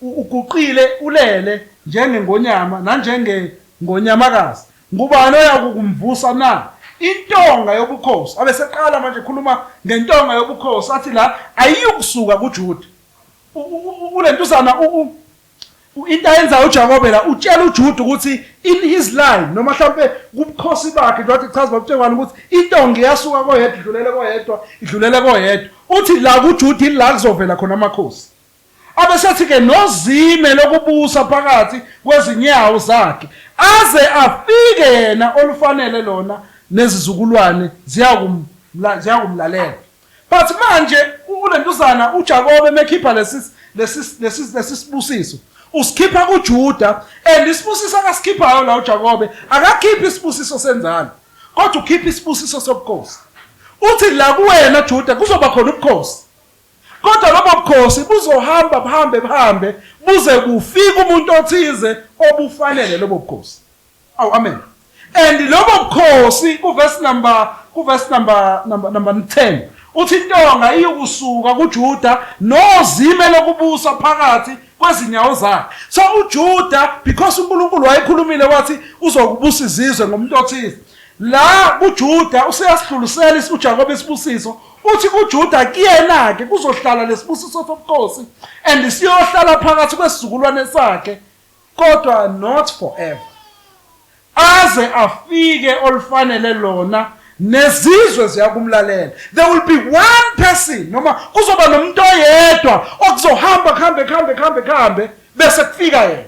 uguqile ulele njengengonyama nanjengengonyamakazi. Ngubani oyakukumvusa na? Intonga yobukhosi. Abeseqala manje ekhuluma ngentonga yobukhosi, athi la ayiyukusuka kuJuda. Ulentuzana into ayenzayo uJakobe la, utshela uJuda ukuthi in his line, noma mhlampe kubukhosi bakhe, njengoba ichaza babutshekwana ukuthi intonga iyasuka koyedwa idlulele koyedwa, idlulele koyedwa. Uthi la kuJuda ila kuzovela khona amakhosi. Abesethi-ke nozime lokubusa phakathi kwezinyawo zakhe, aze afike yena olufanele lona, nezizukulwane ziyakumlalela. But manje ulentuzana uJakobe mekhipha lesi lesi lesi lesi sibusiso, usikhipha kuJuda, and isibusiso akasikhiphayo la uJakobe, akakhiphi isibusiso senzalo, kodwa ukhipha isibusiso sobukhosi. Uthi la kuwena Juda kuzoba khona ubukhosi, kodwa lobo bukhosi buzohamba buhambe buhambe buze kufike umuntu othize obufanele lobo bukhosi. Awu, amen. And lobo bukhosi ku verse number 10 uthi intonga iyukusuka kuJuda nozime lokubusa phakathi kwezinyawo zakhe. So uJuda, because uNkulunkulu wayekhulumile wathi uzokubusa izizwe ngomuntu othize, la kuJuda useyasidlulisela uJakobe isibusiso. Uthi kuJuda, kuyena ke kuzohlala lesibusiso sobukhosi, and siyohlala phakathi kwesizukulwane sakhe, kodwa not forever, aze afike olufanele lona, nezizwe ziyakumlalela. There will be one person, noma kuzoba nomuntu oyedwa okuzohamba kuhambe kuhambe kuhambe kuhambe bese kufika yena.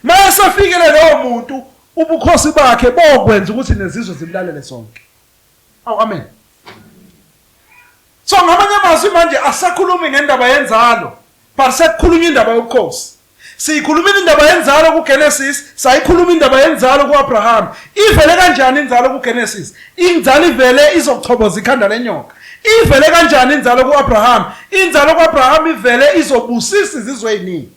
Mayesefikile lowo muntu, ubukhosi bakhe bokwenza ukuthi nezizwe zimlalele sonke. Awu, amen. So ngamanye amazwi, manje asakhulumi ngendaba yenzalo, but sekukhulunywa indaba yobukhosi. Siyikhulumile indaba yenzalo kuGenesis, sayikhuluma indaba yenzalo kuAbraham. Ivele kanjani inzalo kuGenesis? Inzalo ivele izochoboza ikhanda lenyoka. Ivele kanjani inzalo kuAbraham? Inzalo kuAbraham ivele izobusisa izizwe eziningi.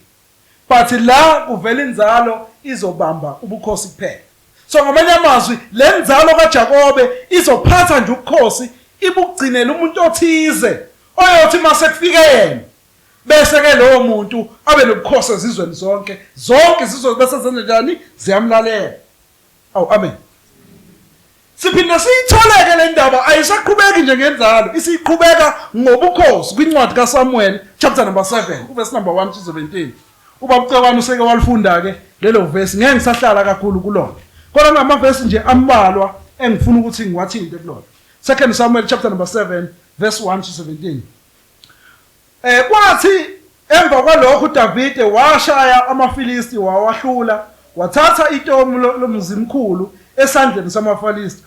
But la kuvela inzalo izobamba ubukhosi kuphela. So ngamanye amazwi, le nzalo kaJakobe izophatha nje ubukhosi, ibugcinele umuntu othize oyothi mase kufike yena, bese ke lowo muntu abe nobukhosi ezizweni zonke. Zonke izizwe bese zenze njani? Ziyamlalela. Awu, amen. Siphinde siyitholeke le ndaba, ayisaqhubeki nje ngenzalo, isiqhubeka ngobukhosi kwincwadi kaSamuel chapter number 7, uverse number 1 to 17. Uba uCekwane useke walifunda ke lelo verse, ngeke ngisahlala kakhulu kulona, kodwa ngamavesi nje ambalwa engifuna ukuthi ngiwathinte kulona. Second Samuel chapter number 7 verse 1 to 17. Kwathi emva kwalokho uDavide washaya amaFilisti wawahlula, wathatha itomu lomzimkhulu esandleni samaFilisti,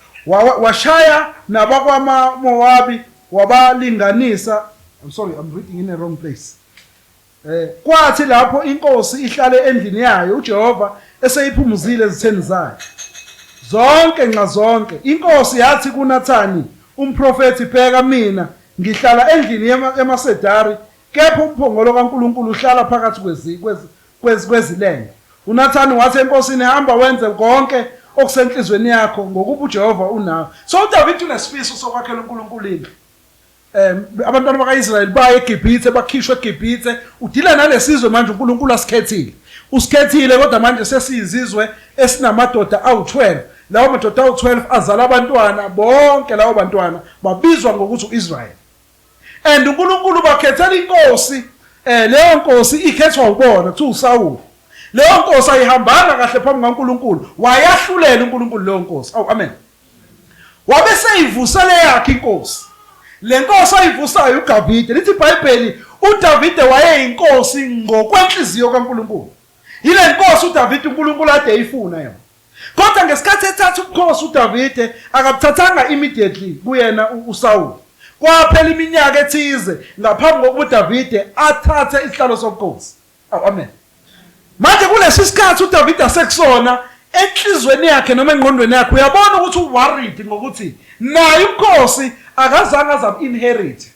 washaya nabakwaMowabi wabalinganisa. I'm sorry, I'm reading in the wrong place. Kwathi lapho inkosi ihlale endlini yayo, uJehova eseyiphumuzile ezitheni zayo zonke nxa zonke, inkosi yathi kuNathani umprofethi, "Bheka, mina ngihlala endlini yamasedari, kepha umphongolo kaNkulunkulu uhlala phakathi kwezilenge." UNathani wathi enkosini, "Hamba, wenze konke okusenhlizweni yakho, ngokuba uJehova unawe." So uDavid unesifiso sokwakhela uNkulunkulu indlu. Abantwana bakaIsrayeli baye eGibhithe, bakhishwe eGibhithe. Udila nalesizwe manje uNkulunkulu asikhethile, usikhethile, kodwa manje sesiyizizwe esinamadoda awu12. Lawo madoda awu12 azala abantwana, bonke lawo bantwana babizwa ngokuthi uIsrael. And uNkulunkulu bakhethela inkosi. Leyo nkosi ikhethwa ubona kuthiwa uSawuli. Leyo nkosi ayihambanga kahle phambi kaNkulunkulu, wayahlulela uNkulunkulu leyo nkosi. Awu, amen. Wabe seyivusele yakhe inkosi. Le nkosi ayivusayo uDavide, lithi iBhayibheli uDavide wayeyinkosi ngokwenhliziyo kaNkulunkulu. Yile nkosi uDavide uNkulunkulu ade eyifuna yona. Kodwa ngesikhathi ethatha ubukhosi uDavide, akabuthathanga immediately kuyena uSawuli. Kwaphela iminyaka ethize ngaphambi kokuba uDavide athathe isihlalo sobukhosi. Awu, amen. Manje kulesi sikhathi uDavide asekusona, enhlizweni yakhe noma engqondweni yakhe uyabona ukuthi uworried ngokuthi naye ubukhosi akazange azabu inherit,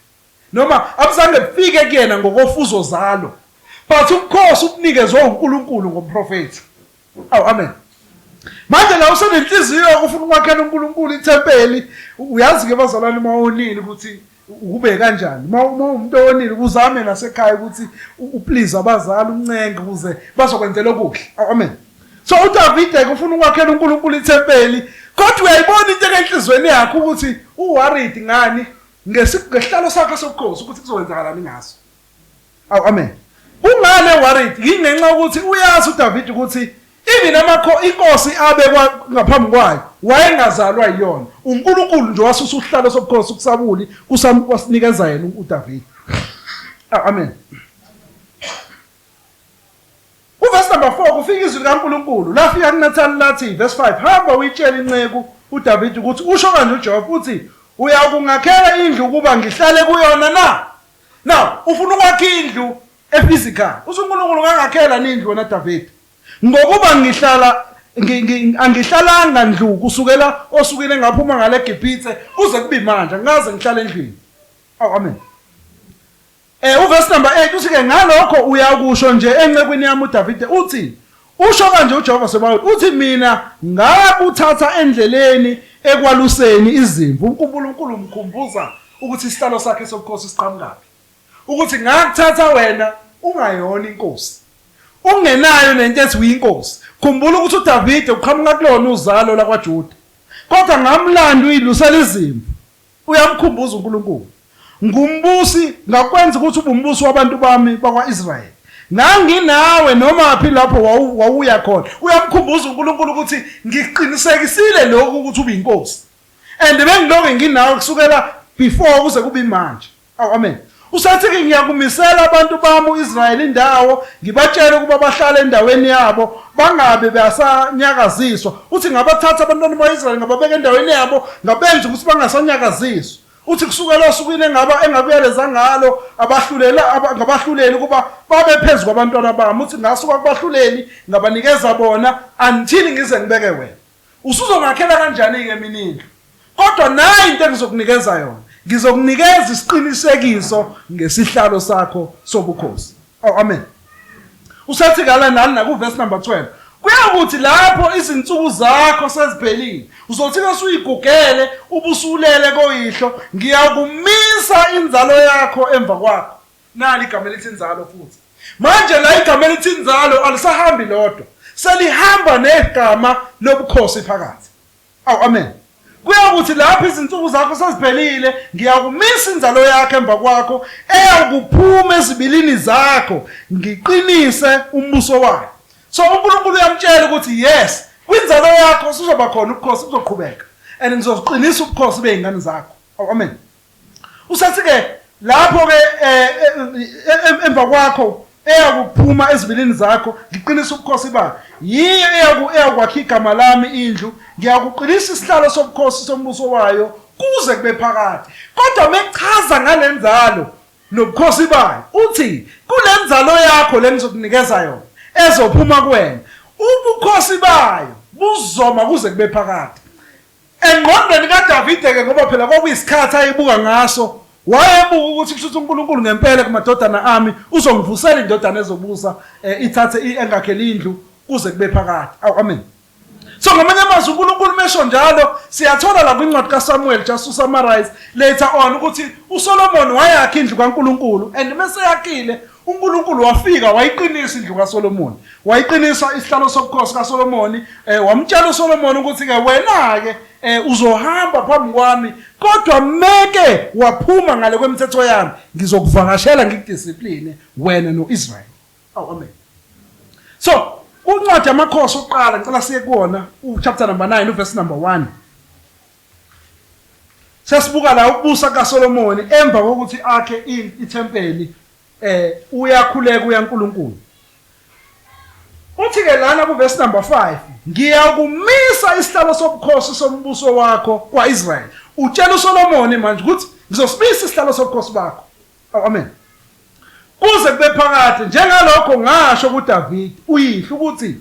noma abuzange bufike kuyena ngokofuzo zalo, but ubukhosi ubunikezwe uNkulunkulu ngomprofethi. Awu, amen. Manje la usenenhliziyo yokufuna ukwakhela uNkulunkulu ithempeli. Uyazi ke bazalwane, uma wonile ukuthi ukube kanjani, uma umuntu owonile uzame nasekhaya ukuthi uplease abazali, uncenge ukuze bazokwenzela okuhle. Amen. So uDavide ke ufuna ukwakhela uNkulunkulu ithempeli, kodwa uyayibona into enhlizweni yakhe ukuthi uworried ngani ngesihlalo sakhe sobukhosi, ukuthi kuzokwenzakalani ngaso. Awu, amen. Kungani worried? Yingenxa ukuthi uyazi uDavid ukuthi even amakho inkosi abekwa ngaphambi kwayo wayengazalwa yiyona. UNkulunkulu nje wasusa usihlalo sobukhosi kuSawuli wasinikeza yena uDavid. Amen. Kuvesi number 4 kufika izwi likaNkulunkulu lafika kuNathani lathi, verse 5, hamba uyitshele inceku uDavid ukuthi usho kanje uJehova uthi, uyakungakhela indlu ukuba ngihlale kuyona na? Now ufuna ukwakha indlu ephysical, uthi uNkulunkulu ngangakhela indlu wena David, ngokuba ngihlala angihlalanga ndlu kusukela osukile ngaphuma ngale Gibhithe kuze kube manje, angikaze ngihlale endlini. Oh, amen. Uverse number 8 uthi ke, ngalokho uyakusho nje encekwini yami uDavide uthi, usho kanje uJehova Sebawoti uthi, mina ngakuthatha endleleni ekwaluseni izimvu. UNkulunkulu umkhumbuza ukuthi isihlalo sakhe sobukhosi siqhamukaphi, ukuthi ngakuthatha wena ungayona inkosi, ungenayo nento ethi uyinkosi. Khumbula ukuthi uDavide uqhamuka kulona uzalo lakwaJuda, kodwa ngamlanda uyilusela izimvu. Uyamkhumbuza uNkulunkulu. Ngumbusi, ngakwenza ukuthi ube umbusi wabantu bami bakwa-Israyeli. Nganginawe noma phi lapho wawuya khona. Uyamkhumbuza uNkulunkulu ukuthi ngiqinisekisile lokhu ukuthi ube inkosi. And bengiloke nginawe kusukela before kuze kube imanje. Awu, amen. Usathi-ke, ngiyakumisela abantu bami u-Israyeli indawo, ngibatshele ukuba bahlale endaweni yabo, bangabe besanyakaziswa. Uthi ngabathatha abantwana ba-Israyeli ngababeka endaweni yabo, ngabenza ukuthi bangasanyakaziswa. Uthi kusukela osukwini engaba engakuyaleza ngalo abahlulela ngabahluleli ukuba babe phezu kwabantwana bami. Uthi ngasuka kubahluleli ngabanikeza bona until ngize ngibeke wena. Usuzongakhela kanjani-ke mina indlu? Kodwa nayi into engizokunikeza yona, ngizokunikeza isiqinisekiso ngesihlalo sakho sobukhosi. Oh, amen. Usathi kala nani nakuvesi number 12. Kuyakuthi lapho izinsuku zakho seziphelile, uzothi usuyigugele ubusulele koyihlo, ngiyakumisa inzalo yakho emva kwakho. Nali igama elithi inzalo futhi. Manje la igama elithi inzalo alisahambi lodwa, selihamba negama lobukhosi phakathi. Awu, amen. Kuyakuthi lapho izinsuku zakho seziphelile, ngiyakumisa inzalo yakho emva kwakho, eyakuphuma ezibilini zakho, ngiqinise umbuso wayo. So uNkulunkulu uyamtshela ukuthi yes, kwinzalo yakho sizoba khona ubukhosi, buzoqhubeka, and ngizoqinisa ubukhosi bezingane zakho. Awu, amen. Usathi ke lapho ke emva kwakho eyakuphuma ezibilini zakho, ngiqinisa ubukhosi bayo, yiyo eyakwakha igama lami indlu, ngiyakuqinisa isihlalo sobukhosi sombuso wayo kuze kube phakade. Kodwa mechaza ngalenzalo nobukhosi bayo, uthi kulenzalo yakho le ngizokunikeza yona ezophuma kuwena, ubukhosi bayo buzoma kuze kube phakade. Engqondweni kaDavide-ke, ngoba phela kwakuyisikhathi ayebuka ngaso, wayebuka ukuthi kusho ukuthi uNkulunkulu ngempela kumadodana ami uzongivusela indodana ezobusa, ithathe engakhele indlu kuze kube phakade. Awu, amen. So ngamanye amazwi uNkulunkulu mesho njalo, siyathola la kwincwadi kaSamuel, just to summarize later on, ukuthi uSolomon wayakha indlu kaNkulunkulu, and mese yakhile uNkulunkulu wafika wayiqinisa indlu kaSolomon, wayiqinisa isihlalo sobukhosi kaSolomoni. Wamtshela uSolomon ukuthi ke wena ke uzohamba phambi kwami, kodwa meke waphuma ngale kwemithetho yami, ngizokuvakashela ngikudiscipline wena noIsrael. Oh, amen. So kuncwadi yamakhosi oqala, ngicela siye kuwona uchapter number 9 uverse number 1. Sesibuka la ukubusa kaSolomoni emva kokuthi akhe ithempeli, uyakhuleka uyaNkulunkulu. Uthi ke lana kuverse number 5, ngiyakumisa isihlalo sobukhosi sombuso wakho kwaIsrael. Utshela uSolomoni manje ukuthi ngizosibisa isihlalo sobukhosi bakho. Oh, amen. Kuze kube phakade, njengalokho ngasho kuDavid uyihlo ukuthi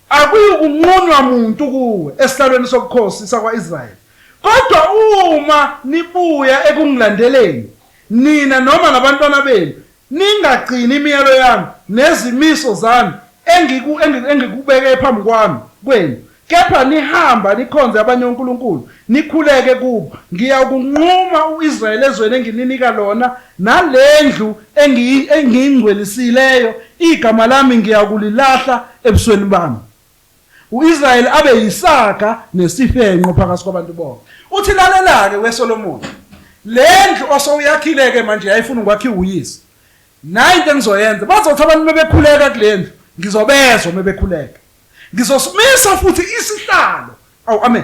akuyukunqunywa muntu kuwe esihlalweni sobukhosi sakwa-Israyeli. Kodwa uma nibuya ekungilandeleni, nina noma nabantwana benu, ningagcini imiyalo yami nezimiso zami engikubeke phambi kwami kwenu, Kepha nihamba nikhonze abanye onkulunkulu, nikhuleke kubo, ngiyakunquma u-Israyeli ezweni engininika lona, nale ndlu engiyingcwelisileyo, igama lami ngiyakulilahla ebusweni bami. U-Israyeli abe yisaga nesifenqo phakathi kwabantu bonke. Uthi lalela-ke weSolomoni, le ndlu osowuyakhile-ke manje yayifuna ukwakhiwa uyise. Nayi into engizoyenza, bazothi abantu mebekhuleka kule ndlu, ngizobezwa mebekhuleka. Ngizosimisa futhi isihlalo. Awu amen.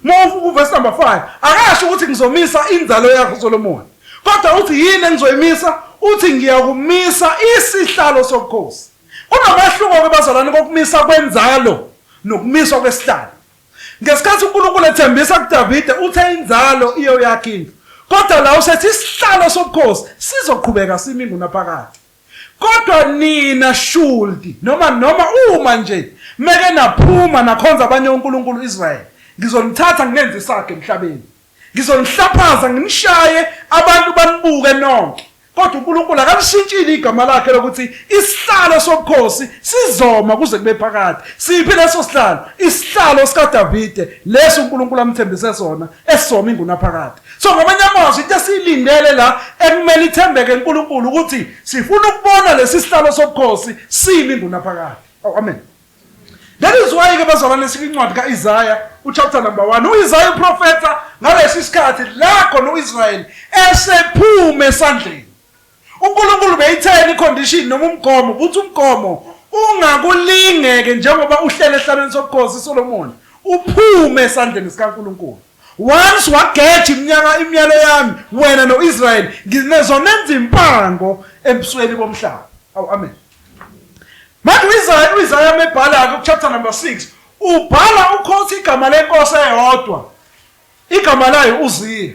Uma uverse number 5 akasho ukuthi ngizomisa inzalo yakho Solomon. Kodwa uthi yini engizoyimisa? Uthi ngiyakumisa isihlalo sobukhosi. Kunomahluko ke bazalwane kokumisa kwenzalo nokumiswa kwesihlalo. Ngesikhathi uNkulunkulu ethembisa kuDavide uthe inzalo iyoyakha indlu. Kodwa la usethi isihlalo sobukhosi sizoqhubeka simi ngunaphakade. Kodwa nina should noma noma uma nje meke naphuma nakhonza abanye onkulunkulu Israel ngizonithatha nginenze isakhe emhlabeni ngizonihlaphaza nginishaye abantu banibuke nonke kodwa uNkulunkulu akalishintshile igama lakhe lokuthi isihlalo sobukhosi sizoma kuze kube phakade siphi leso sihlalo isihlalo sikaDavide leso uNkulunkulu amthembise sona esizoma ingunaphakade So ngamanye amazwi into esiyilindele la ekumele ithembeke uNkulunkulu ukuthi sifuna ukubona lesi sihlalo sobukhosi simi ngunaphakade. Oh amen. That is why ke bazalwane sikwincwadi kaIsaya uchapter number 1 uIsaya uprofetha ngalesi sikhathi la khona uIsrael esephume esandleni. UNkulunkulu beyitheni icondition noma umgomo ukuthi umgomo ungakulingeke njengoba uhlele ehlalweni sobukhosi Solomon uphume esandleni sikaNkulunkulu. Once wageja iminyaka imiyalo yami wena noIsrael nginezonenza impango ebusweni bomhlaba. Awu amen. Manje uIsaya uIsaya mebhala ke kuchapter number 6 ubhala ukhothi igama lenkosi eyodwa. Igama layo uZiya.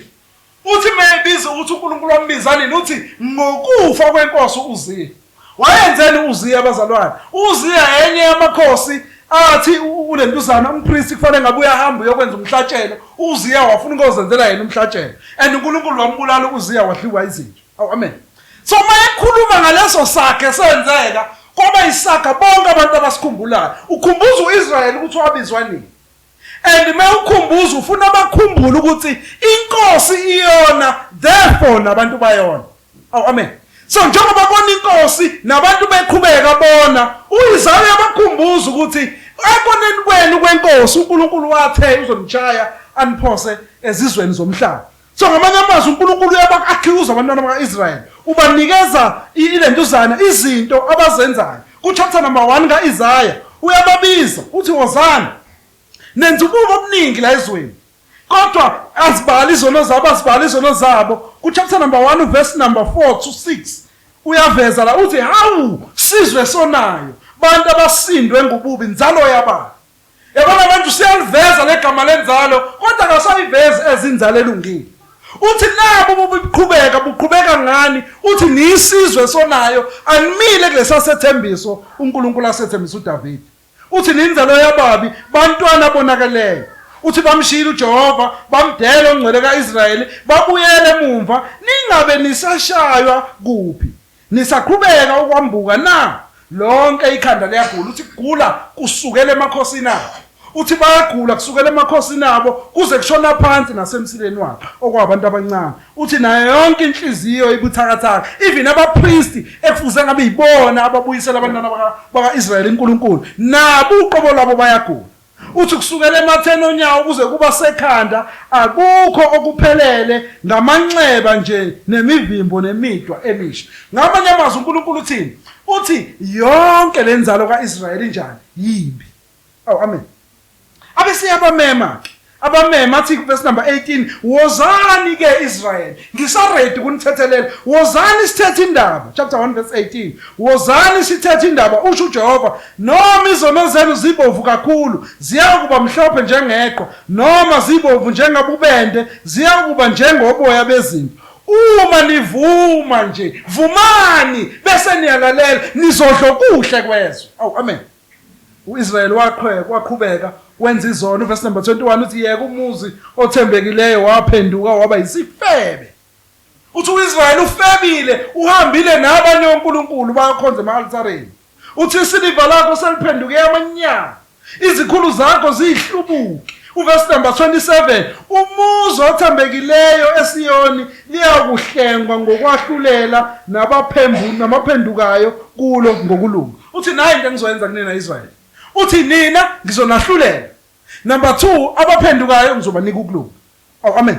Uthi mebiza ukuthi uNkulunkulu wambiza nini uthi ngokufa kwenkosi uUziya. Wayenzeni uUziya abazalwane? UUziya enye yamakhosi athi ulentuzana umpristi kufanele ngabe uyahamba uyokwenza umhlatshelo. UUziya wafuna ukuzenzela yena umhlatshelo. And uNkulunkulu wambulala uUziya wadliwa izinja. Awu amen. So mayekhuluma ngaleso sakhe senzeka kwaba isaga bonke abantu abasikhumbulayo. Ukhumbuza uIsrael ukuthi wabizwa nini. And mewukhumbuza ufuna bakhumbule ukuthi inkosi iyona therefore nabantu bayona. Awu amen. So njengoba bona inkosi nabantu beqhubeka bona uIsaya uyabakhumbuza ukuthi ekoneni kwenu kwenkosi uNkulunkulu wathe uzonishaya aniphose ezizweni zomhlaba. So ngamanye amazwi uNkulunkulu uyaba-accuse abantwana baka-Israyeli, ubanikeza ilentuzana izinto abazenzayo. Ku-chapter number 1 ka-Isaya uyababiza uthi wozani nenza ububi obuningi la ezweni kodwa azibali izono zabo azibali izono zabo. Ku-chapter number 1 verse number 4 to 6 uyaveza la uthi hawu sizwe sonayo bantu abasindwe ngububi nzalo yabantu. Yabona manje usiyaliveza legama lenzalo kodwa akasayivezi ezinzalo elungile. Uthi nabo bubuqhubeka buqhubeka ngani? Uthi niyisizwe sonayo animile kulesa sethembiso uNkulunkulu asethembisa uDavide. Uthi ninzalo yababi bantwana bonakeleyo. Uthi bamshiyile uJehova bamdela ongcwele kaIsrayeli babuyele emumva ningabe nisashaywa kuphi. Nisaqhubeka ukwambuka na? Lonke ikhanda liyagula. Uthi kugula kusukela emakhosini abo. Uthi bayagula kusukela emakhosini abo kuze kushona phansi nasemsileni wabo okwabantu abancane. Uthi nayo yonke inhliziyo ibuthakathaka. Even abapristi ekufuze ngabe yibona ababuyisela abantwana baka-Israyeli uNkulunkulu nabo uqobo lwabo bayagula. Uthi kusukela ematheni onyawo kuze kuba sekhanda akukho okuphelele ngamanxeba nje nemivimbo nemidwa emisha. Ngamanye amazwi uNkulunkulu uthini? Uthi yonke le nzalo ka-Israyeli injani? Yimbi. Awu amen. Abe siyabamema ke. Abamema athi verse number 18 wozani ke Israel ngisaready kunithethelela wozani sithethe indaba chapter 1 verse 18 wozani sithethe indaba usho uJehova noma izono zenu zibomvu kakhulu ziyakuba mhlophe njengeqhwa noma zibomvu njengabubende ziyakuba njengoboya bezimvu uma nivuma nje vumani bese niyalalela nizodla okuhle kwezwe awu amen U-Israyeli waqhweka waqhubeka wenza izono. Verse number 21 uthi yeka umuzi othembekileyo waphenduka waba yisifebe. Uthi u-Israyeli ufebile, uhambile nabanye onkulunkulu bayokhonza ema-altareni. Uthi isiliva lakho seliphenduke amanyala. Izikhulu zakho ziyihlubuki. Uverse number 27, umuzi othembekileyo eSiyoni liyakuhlengwa ngokwahlulela nabaphembu namaphendukayo kulo ngokulunga. Uthi nayi into engizoyenza kunina Israyeli. Uthi nina ngizonahlulela. Number 2, abaphendukayo ngizobanika ukulunga. Oh, amen.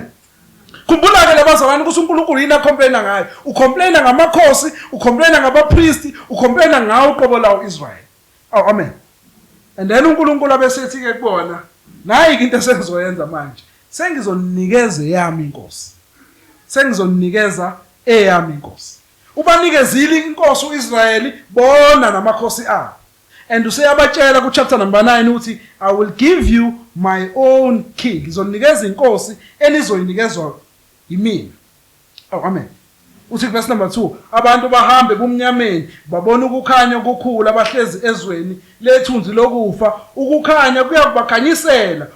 Khumbula ke labazalwane ukuthi uNkulunkulu yini acomplaina ngayo. Ucomplaina ngamakhosi, ucomplaina ngabapristi, ucomplaina ngawo uqobo lawo Israel. Oh, amen. And then uNkulunkulu abesethi ke kubona, nayi into esengizoyenza manje. Sengizonikeza eyami inkosi. Sengizonikeza eyami inkosi. Ubanikezile inkosi uIsrayeli bona namakhosi abo. And useyabatshela ku chapter number 9 ukuthi I will give you my own king. Ngizonikeza inkosi enizoyinikezwa yimina. Oh, amen. Uthi verse number 2, abantu bahambe ebumnyameni, babona ukukhanya okukhulu, abahlezi ezweni lethunzi lokufa, ukukhanya kuyakubakhanyisela,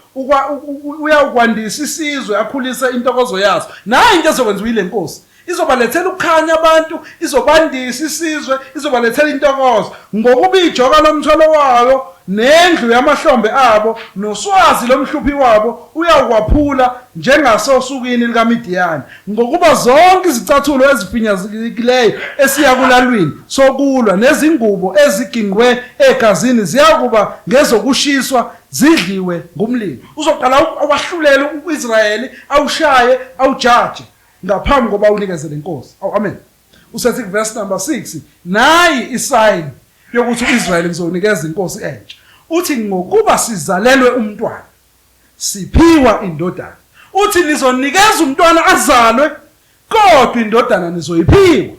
uyawukwandisa isizwe, akhulise intokozo yaso. Nayi into ezokwenziwa ile nkosi. Izobalethela ukukhanya abantu, izobandisa isizwe, izobalethela intokozo. Ngokuba ijoka lomthwalo wayo nendlu yamahlombe abo noswazi lomhluphi wabo uyawukwaphula njengasosukwini likaMidiyani. Ngokuba zonke izicathulo ezifinyazikileyo esiyakulalwini sokulwa nezingubo ezigingqwe egazini ziyakuba ngezokushiswa zidliwe ngumlilo. Uzoqala awahlulele u-Israyeli, awushaye, awujaje ngaphambi kokuba unikeze le nkosi. Awu, amen. Usethi verse number 6, nayi isign yokuthi uIsrayeli ngizonikeza inkosi entsha. Uthi ngokuba sizalelwe umntwana, siphiwa indodana. Uthi nizonikeza umntwana azalwe, kodwa indodana nizoyiphiwa.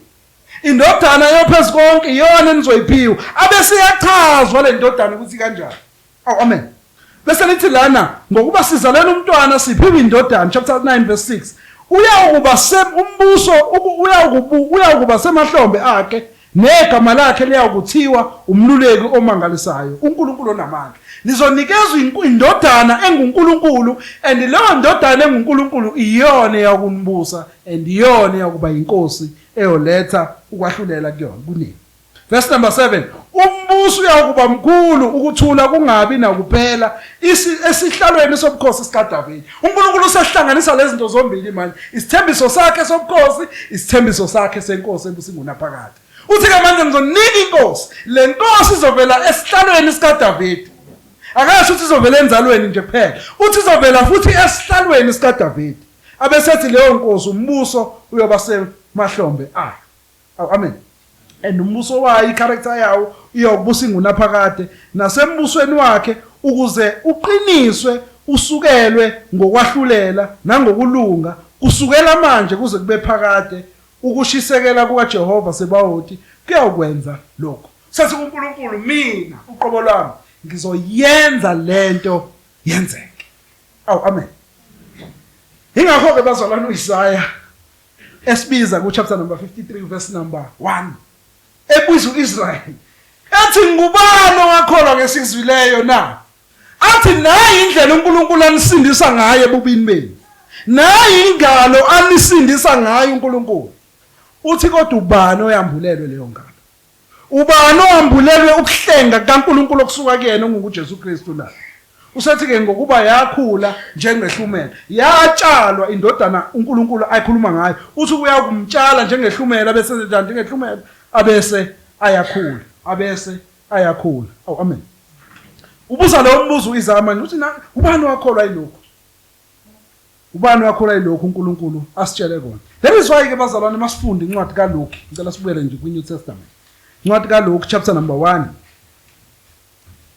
Indodana yophezu konke iyona enizoyiphiwa. Abese iyachazwa le ndodana ukuthi kanjani. Oh, amen. Bese lithi lana ngokuba sizalela umntwana siphiwe indodana, chapter 9 verse 6. Uyawukuba umbuso uyawukuba semahlombe akhe negama lakhe liyawukuthiwa umluleki omangalisayo, uNkulunkulu onamandla. Nizonikezwa indodana enguNkulunkulu, and leyo ndodana enguNkulunkulu iyona eyakunibusa and iyona eyakuba inkosi eyoletha ukwahlulela kuyona kunini. Verse number 7, umbuso uyakuba mkhulu, ukuthula kungabi nakuphela esihlalweni sobukhosi sikaDavide. uNkulunkulu usehlanganisa lezi zinto zombili manje, isithembiso sakhe sobukhosi, isithembiso sakhe senkosi ebusa ingunaphakade. Uthi ke manje ngizonika inkosi, le nkosi izovela esihlalweni sikaDavide. Akasho ukuthi izovela enzalweni nje kuphela, uthi izovela futhi esihlalweni sikaDavide. Abesethi leyo nkosi umbuso uyoba semahlombe ayo. Awu, amen. And umbuso wayo, icharacter yawo iyokubusa ingunaphakade nasembusweni wakhe ukuze uqiniswe usukelwe ngokwahlulela nangokulunga kusukela manje kuze kube phakade. Ukushisekela kukaJehova Sebawoti kuyawukwenza lokhu. Sathi kuNkulunkulu, mina uqobo lwami ngizoyenza lento yenzeke. Awu, amen. Ingakho-ke bazalwane uIsaya esibiza ku chapter number 53 verse number 1 ebuza uIsrael ethi ngubani owakholwa ngesizwileyo na? Athi nayi indlela uNkulunkulu anisindisa ngayo ebubini benu, nayi ingalo anisindisa ngayo uNkulunkulu. Uthi kodwa ubani oyambulelwe leyo ngalo? Ubani owambulelwe ukuhlenga kukaNkulunkulu okusuka kuyena onguJesu Kristu na? Usethi-ke ngokuba yakhula njengehlumela, yatshalwa indodana uNkulunkulu ayikhuluma ngayo. Uthi uyakumtshala njengehlumela, bese njani njengehlumela, abese ayakhula, abese ayakhula. Awu, amen. Ubuza lowo mbuzo uIsaya manje, uthi na ubani owakholwa yilokhu? Ubani owakholwa yilokhu uNkulunkulu asitshele kona? That is why ke bazalwane masifunde incwadi kaLuke. Ngicela sibuyele nje kwi-New Testament. Incwadi kaLuke chapter number 1.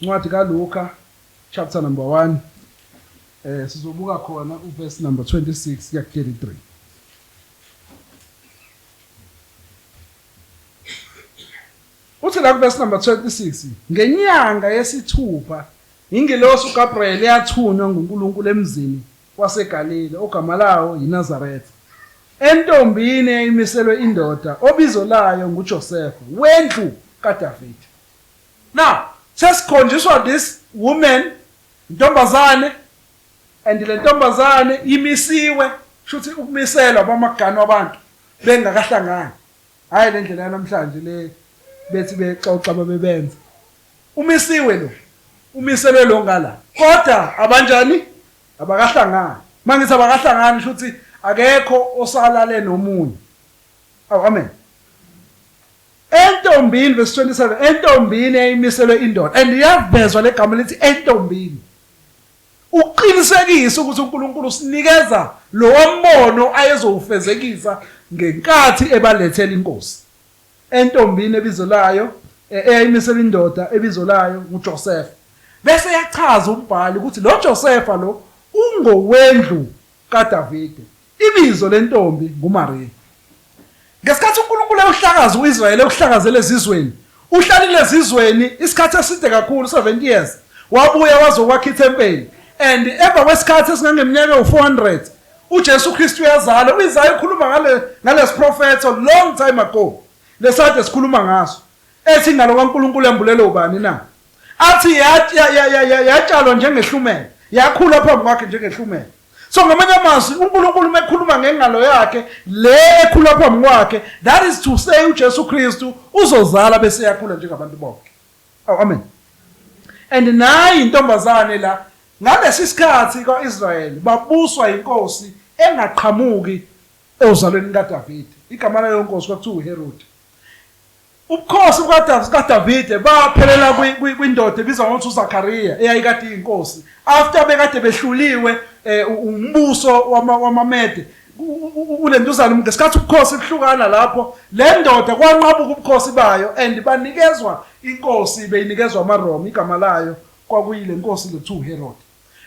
Incwadi kaLuka chapter number 1. Sizobuka khona uverse number 26 kuya 33. Uthi la kuverse number 26, ngenyanga yesithupha ingelosi uGabriel yathunywa nguNkulunkulu emzini waseGalile ogama lawo yiNazaretha, entombini eyayimiselwe indoda obizo layo nguJosefa wendlu kaDavide. Now, sesikhonjiswa this woman, intombazane, and le ntombazane imisiwe, shuthi ukumiselwa bamagano abantu bengakahlangani. Hhayi le ndlela yanamhlanje le bethi bexoxa babebenza. Umisiwe lo. Umiselwe lo ngala. Kodwa abanjani? Abakahlangani. Mangithi abakahlangani shuthi akekho osalale nomunye. Awu amen. Entombini verse 27 entombini eyimiselwe indoda and iyavezwa legama lithi entombini. Ukuqinisekisa ukuthi uNkulunkulu usinikeza lowo mbono ayezowufezekisa ngenkathi ebalethela inkosi. Entombini ebizo layo eyayimisela indoda ebizo layo nguJosefa. Bese yachaza umbhali ukuthi lo Josefa lo ungowendlu kaDavide. Ibizo lentombi nguMariya. Ngesikhathi uNkulunkulu ewuhlakaza u-Israyeli ewuhlakazela ezizweni, uhlalile ezizweni isikhathi eside kakhulu 70 years. Wabuya wazokwakha ithempeli and emva kwesikhathi esingangeminyaka ewu-400 uJesu Kristu uyazalwa. U-Isaya ukhuluma ngale ngalesiprofetho long time ago. Lesade sikhuluma ngaso. Ethi ingalo kaNkulunkulu embulele ubani na? Athi yatshalwa njengehlumela, yakhula phambi kwakhe njengehlumela. So ngamanye amazwi uNkulunkulu uma ekhuluma ngengalo yakhe le ekhula phambi kwakhe that is to say uJesu Kristu uzozala bese yakhula njengabantu bonke. Oh amen. And nayi intombazane la ngalesi sikhathi kwaIsrayeli babuswa inkosi engaqhamuki ozalweni kaDavide. Igama leyo nkosi kwakuthiwa uHerode. Ubukhosi bukaDavide baphelela kwindoda ebizwa ngokuthi uZakariya eyayikade iyinkosi after bekade behluliwe eh, umbuso wamaMede ulentuzana ngesikhathi ubukhosi buhlukana lapho le ndoda kwanqabuka ubukhosi bayo and banikezwa inkosi beyinikezwa amaRoma igama layo kwakuyile nkosi lethu uHerod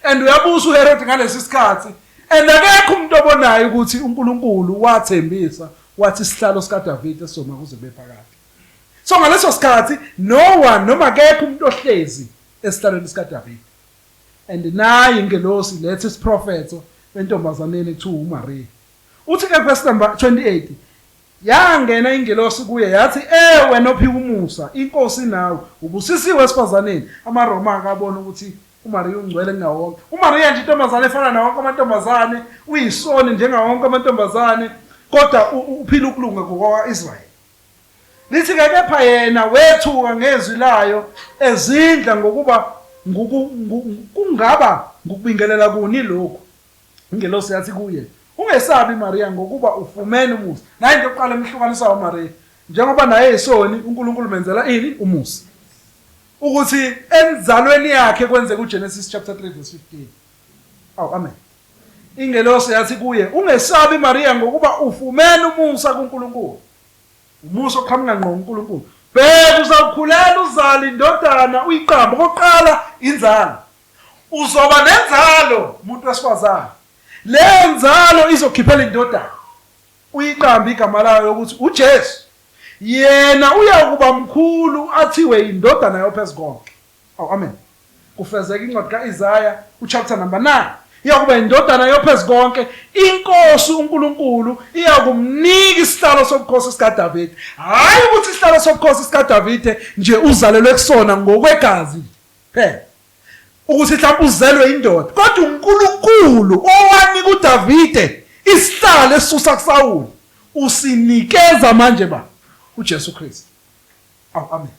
and uyabusa uHerod ngalesi sikhathi and akekho umuntu obonayo ukuthi uNkulunkulu wathembisa wathi isihlalo sikaDavide sizoma kuze kube phakade. So ngaleso sikhathi no one noma akekho umuntu ohlezi esihlalweni sikaDavide. And nayi ingelosi letha isiprofetho entombazaneni ekuthiwa uMaria. Uthi ke verse number 28 Yangena ingelosi kuye yathi, E wena ophiwe umusa, iNkosi inawe, ubusisiwe esifazaneni. AmaRoma akabona ukuthi uMariya ungcwele kunawo wonke. UMariya nje intombazane efana nawo wonke amantombazane, uyisoni njengawo wonke amantombazane, kodwa uphila ukulunga ngokwa-Israyeli. Lithi-ke kepha yena wethuka ngezwi layo ezindla ngokuba kungaba ngukubingelela kuni lokhu. Ingelosi yathi kuye, Ungesabi Mariya ngokuba ufumene umusa. Nayi into yokuqala emhlukanisa uMariya. Njengoba naye eyisoni, uNkulunkulu menzela ini? Umusa. Ukuthi enzalweni yakhe kwenzeka uGenesis chapter 3 verse 15. Awu amen. Ingelosi yathi kuye, Ungesabi Mariya ngokuba ufumene umusa kuNkulunkulu. Umusa oqhamuka ngqo kuNkulunkulu. Bheka uzawukhulela uzale indodana uyiqambe okokuqala inzalo. Uzoba nenzalo umuntu wesifazane. Leyo nzalo izokhiphela indodana. Uyiqambe igama layo ukuthi uJesu. Yena uyakuba mkhulu athiwe indodana yoPhezukonke. Awu amen. Kufezeka incwadi ka-Isaya uchapter number 9. Iyakuba indodana yoPhezukonke, iNkosi uNkulunkulu iyakumnika isihlalo sobukhosi sikaDavide. Hhayi ukuthi isihlalo sobukhosi sikaDavide nje uzalelwe kusona ngokwegazi phela. Ukuthi mhlawumbe uzelwe indoda, kodwa uNkulunkulu owanika uDavide isihlalo esisusa kuSawuli usinikeza manje ba uJesu Kristu. Awu amen.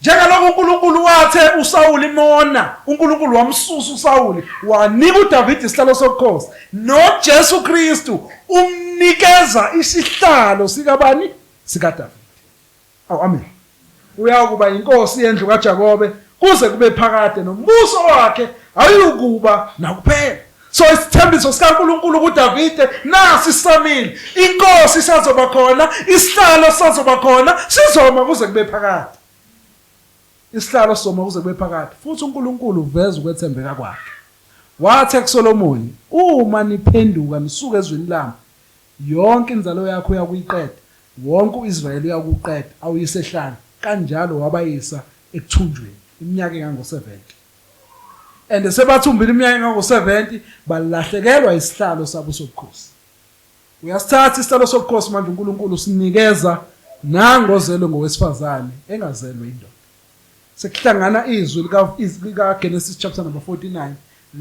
Njengalokhu uNkulunkulu wathe uSawuli mona, uNkulunkulu wamsusa uSawuli wanika uDavide isihlalo sobukhosi. NoJesu Kristu umnikeza isihlalo sikabani? SikaDavide. Awu amen. Uyakuba inkosi yendlu kaJakobe kuze kube phakade nombuso wakhe awuyukuba nakuphela. So isithembiso sikaNkulunkulu kuDavide nasi sisamile. Inkosi isazoba khona, isihlalo sisazoba khona, sizoma kuze kube phakade. Isihlalo sizoma kuze kube phakade. Futhi uNkulunkulu uveza ukwethembeka kwakhe. Wathi kuSolomoni, uma niphenduka nisuke ezweni lami, yonke inzalo yakho uyakuyiqeda, wonke u-Israyeli uyakuwuqeda awuyise ehlane. Kanjalo wabayisa ekuthunjweni iminyaka engango-70. And sebathumbile iminyaka engango-70 balahlekelwa isihlalo sabo sobukhosi. Uyasithatha isihlalo sobukhosi manje uNkulunkulu usinikeza nangozelwe ngowesifazane engazelwe indoda. Sekuhlangana izwi lika-Genesis chapter number 49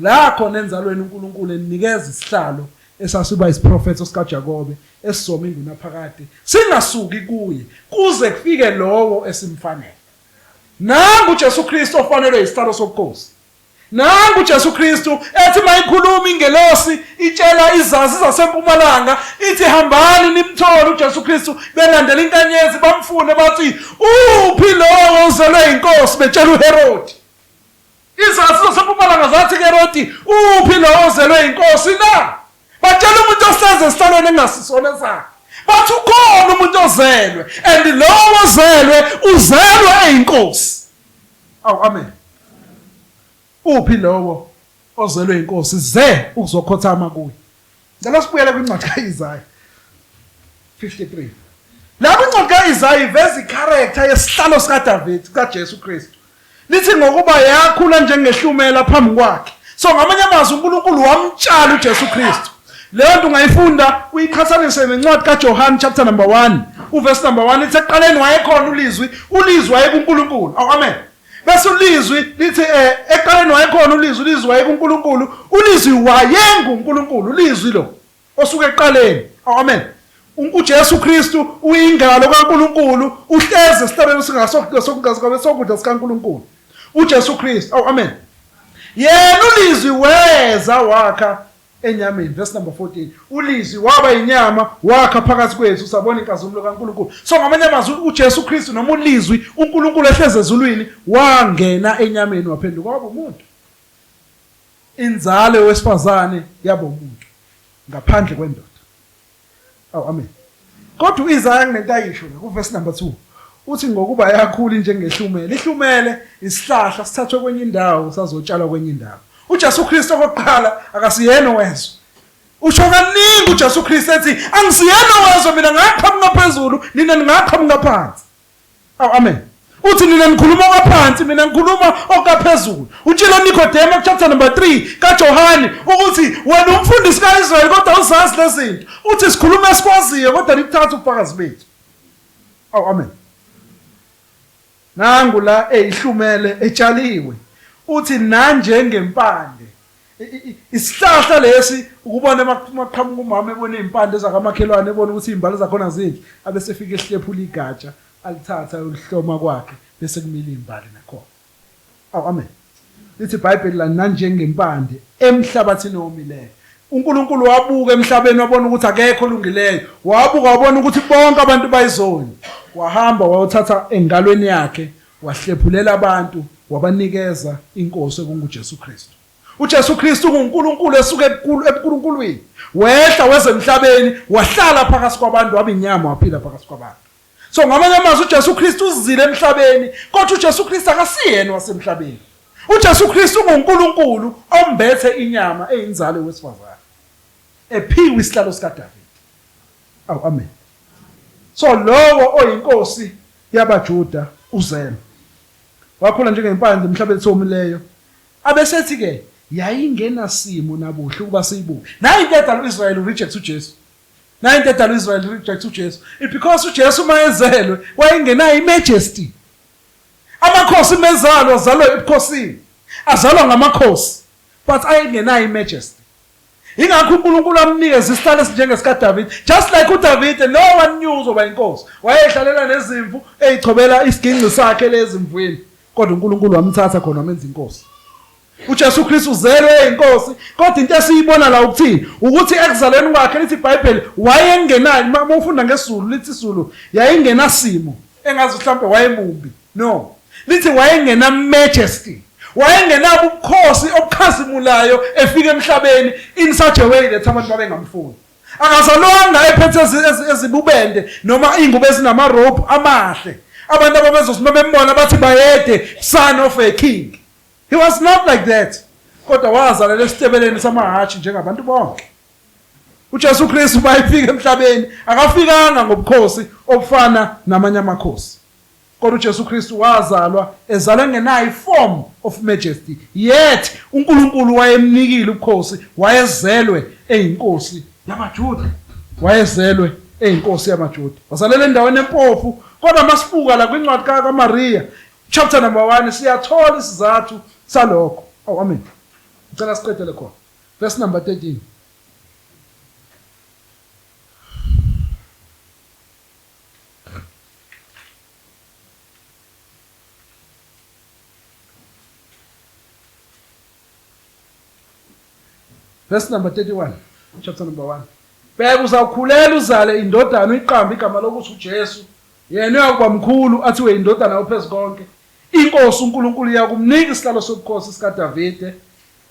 la khona enzalweni uNkulunkulu enikeza isihlalo esasiba isiprofetho sikaJakobe esizoma ingunaphakade singasuki kuye kuze kufike lowo esimfanele. Nangu uJesu Kristu ofanelwe isihlalo sobukhosi. Nangu uJesu Kristu ethi mayikhuluma ingelosi itshela izazi zasempumalanga ithi hambani nimthole uJesu Kristu, belandela inkanyezi bamfune bathi uphi lowo ozelwe inkosi, betshela uHerodi. Izazi zasempumalanga zathi kuHerodi uphi lowo ozelwe inkosi na? Batshela umuntu ohlezi esihlalweni engasisona esakhe. Bathi ukhona umuntu ozelwe and lowo ozelwe uzelwe eyinkosi. Awu amen. Uphi lowo ozelwe inkosi ze ukuzokhothama kuye? Ngicela sibuyele kwincwadi kaIsaya 53. La kwincwadi kaIsaya iveza icharacter yesihlalo sikaDavid kaJesu Kristu. Lithi ngokuba yakhula njengehlumela phambi kwakhe. So ngamanye amazwi uNkulunkulu wamtshala uJesu Kristu. Leyo nto ungayifunda uyiqhathanise nencwadi kaJohane chapter number 1 uverse number 1 ithi ekuqaleni wayekhona ulizwi, ulizwi wayekuNkulunkulu. Awu amen. Bese ulizwi lithi eh ekuqaleni wayekhona ulizwi, ulizwi wayekuNkulunkulu, ulizwi wayenguNkulunkulu, ulizwi lo osuke ekuqaleni. Awu amen. UJesu Kristu uyingalo kaNkulunkulu, uhlezi esihlalweni singasokudla sikaNkulunkulu. UJesu Kristu. Awu amen. Yena ulizwi weza wakha enyameni. Verse number 14, ulizwi waba inyama wakha phakathi kwethu, sabona inkazimulo kaNkulunkulu. So ngamanye amazwi uJesu Kristu noma ulizwi uNkulunkulu ehleze ezulwini wangena enyameni waphenduka waba umuntu, inzalo wesifazane yaba umuntu ngaphandle kwendoda. Awu amen. Kodwa uIsaya kunento ayisho la kuverse number 2. Uthi ngokuba yakhula njengehlumele. Ihlumele isihlahla sithathwe kwenye indawo sazotshalwa kwenye indawo. UJesu Kristu okokuqala akasiyena owezwe. Usho kaningi uJesu Kristu ethi angisiyena owezwe mina, ngaqhamuka phezulu, nina ningaqhamuka phansi. Awu amen. Uthi nina nikhuluma okwaphansi, mina ngikhuluma okaphezulu. Utshela Nikodema chapter number 3 kaJohane ukuthi wena umfundisi kaIsrayeli kodwa uzazi lezi zinto. Uthi sikhuluma esikwaziyo kodwa nikuthatha ubufakazi bethu. Awu amen. Nangu la eyihlumele etshaliwe. Uthi nanjengempande isihlahla lesi ukubona maqhamuka umama ebona izimpande zakamakhelwane, ebona ukuthi izimbali zakhona zinhle, abese efika ehlephula igatsha alithatha ayolihloma kwakhe, bese kumila izimbali nakhona. Awu amen. Lithi iBhayibheli la nanjengempande emhlabathini owomileyo. UNkulunkulu wabuka emhlabeni wabona ukuthi akekho olungileyo, wabuka wabona ukuthi bonke abantu bayizoni, wahamba wayothatha engalweni yakhe wahlephulela abantu wabanikeza inkosi ekunguJesu Kristu. UJesu Kristu unguNkulunkulu esuke ebuNkulunkulwini, wehla weza emhlabeni, wahlala phakathi kwabantu, waba inyama, waphila phakathi kwabantu. So ngamanye amazwi uJesu Kristu uzile emhlabeni, kodwa uJesu Kristu akasiyena wasemhlabeni. UJesu Kristu unguNkulunkulu ombethe inyama eyinzalo wesifazane, ephiwe isihlalo sikaDavid. Awu amen. So lowo oyinkosi yabaJuda uzelwe. Wakhula njengempande emhlabeni owomileyo. Abesethi ke yayingenasimo nabuhle ukuba siyibuke. Nayi into edala uIsrael reject uJesu. Nayi into edala uIsrael reject uJesu. It because uJesu mayezelwe wayengenayo imajesty. Amakhosi mezalwa azalwa ebukhosini. Azalwa ngamakhosi but ayengenayo imajesty. Ingakho uNkulunkulu amnikeza isihlalo esinjengesikaDavid. Just like uDavid, no one knew uzoba inkosi. Wayehlalela nezimvu eyichobela isiginci sakhe lezimvwini. Kodwa uNkulunkulu wamthatha khona wamenza inkosi. UJesu Kristu uzelwe eyinkosi, kodwa into esiyibona la ukuthini? Ukuthi ekuzalweni kwakhe lithi iBhayibheli wayengenayo, uma ufunda ngesiZulu lithi isiZulu yayingenasimo engazi mhlawumbe wayemumbi. No. Lithi wayengena majesty. Wayengenabo ubukhosi obukhazimulayo efika emhlabeni in such a way that abantu babengamfuni. Akazalwanga ephethe ezibubende noma ingubo ezinama-rope amahle. Abantu ababezothi uma bembona bathi bayede son of a king. He was not like that. Kodwa wazalela esitebeleni samahhashi njengabantu bonke. UJesu Kristu mayefika emhlabeni akafikanga ngobukhosi obufana namanye amakhosi. Kodwa uJesu Kristu wazalwa ezalwa engenayo i-form of majesty, yet uNkulunkulu wayemnikile ubukhosi, wayezelwe eyinkosi yamaJuda. Wayezelwe eyinkosi yamaJuda. Wazalelwa endaweni empofu, kodwa masibuka la kwincwadi kaMaria chapter number 1 siyathola isizathu salokho. Oh amen. Ngicela siqedele khona. Verse number 13. Verse number 31, chapter number 1. Bheka uzawukhulela uzale indodana uyiqambe igama lokuthi uJesu. Yena uyakuba mkhulu athiwe indodana yoPhezukonke. INkosi uNkulunkulu iyakumnika isihlalo sobukhosi sikaDavide.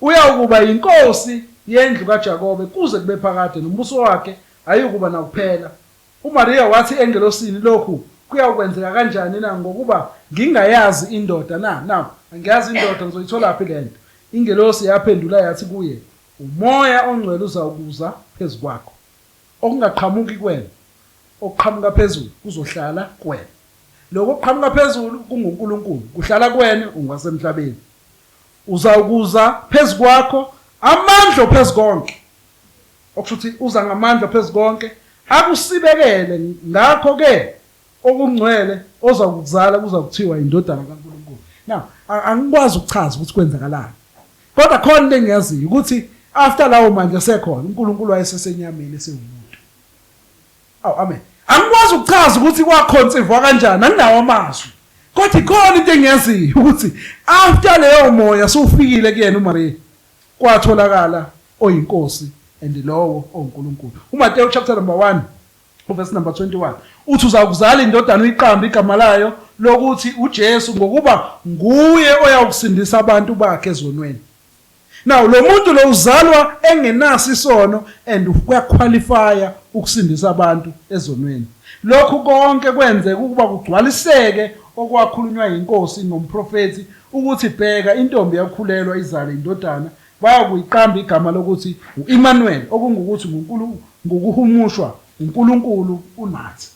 Uyawukuba yinkosi yendlu kaJakobe kuze kube phakade, nombuso wakhe ayukuba nakuphela. UMariya wathi engelosini, Lokhu kuyawukwenzeka kanjani na, ngokuba ngingayazi indoda na? Now, angiyazi indoda, ngizoyitholaphi le nto? Ingelosi yaphendula yathi kuye, Umoya oNgcwele uzawukuza phezu kwakho. Okungaqhamuki kuwena, okuqhamuka phezulu kuzohlala kuwena. Lokho okuqhamuka phezulu kunguNkulunkulu, kuhlala kuwena, ungwasemhlabeni. Uzawukuza phezu kwakho amandla ophezu konke. Okusho ukuthi uza ngamandla phezu konke, akusibekele ngakho-ke okungcwele ozakukuzala kuzakuthiwa indodana kaNkulunkulu. Now, angikwazi ukuchaza ukuthi kwenzakalani. Kodwa khona into engiyaziyo ukuthi after lawo mandla esekhona, uNkulunkulu wayesesenyameni esewumuntu. Awu amen. Angikwazi ukuchaza ukuthi kwakhonsivwa kanjani, anginawo amazwi. Kodwa ikhona into engiyaziyo ukuthi after leyo moya sewufikile kuyena uMaria. Kwatholakala oyinkosi and lowo owuNkulunkulu. UMateyu chapter number 1 uverse number 21 uthi uzakuzala indodana uyiqambe igama layo lokuthi uJesu ngokuba nguye oyawukusindisa abantu bakhe ezonweni. Now lo muntu lo uzalwa engenaso isono and uyaqualifya ukusindisa abantu ezonweni. Lokhu konke kwenzeka ukuba kugcwaliseke okwakhulunywa yiNkosi ngomprofethi ukuthi bheka intombi yakhulelwa izale indodana bayakuyiqamba igama lokuthi u-Emmanuel okungukuthi ngokuhumushwa uNkulunkulu unathi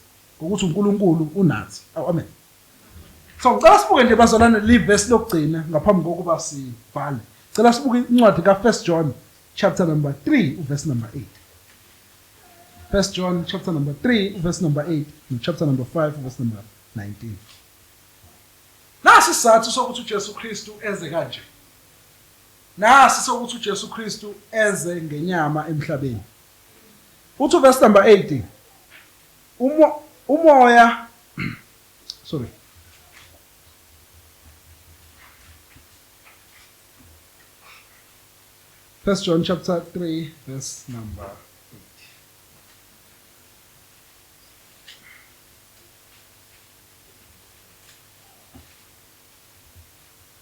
ngokuthi uNkulunkulu unathi. Awu amen. So ngicela sibuke nje bazalwane le verse lokugcina ngaphambi kokuba sivale. Cela sibuke incwadi ka 1 John chapter number 3 verse number 8. 1 John chapter number 3 verse number 8 no chapter number 5 verse number 19. Nasi isizathu sokuthi uJesu Kristu eze kanje. Nasi sokuthi uJesu Kristu eze ngenyama emhlabeni. Uthi verse number 8 umoya sorry First John chapter 3 verse number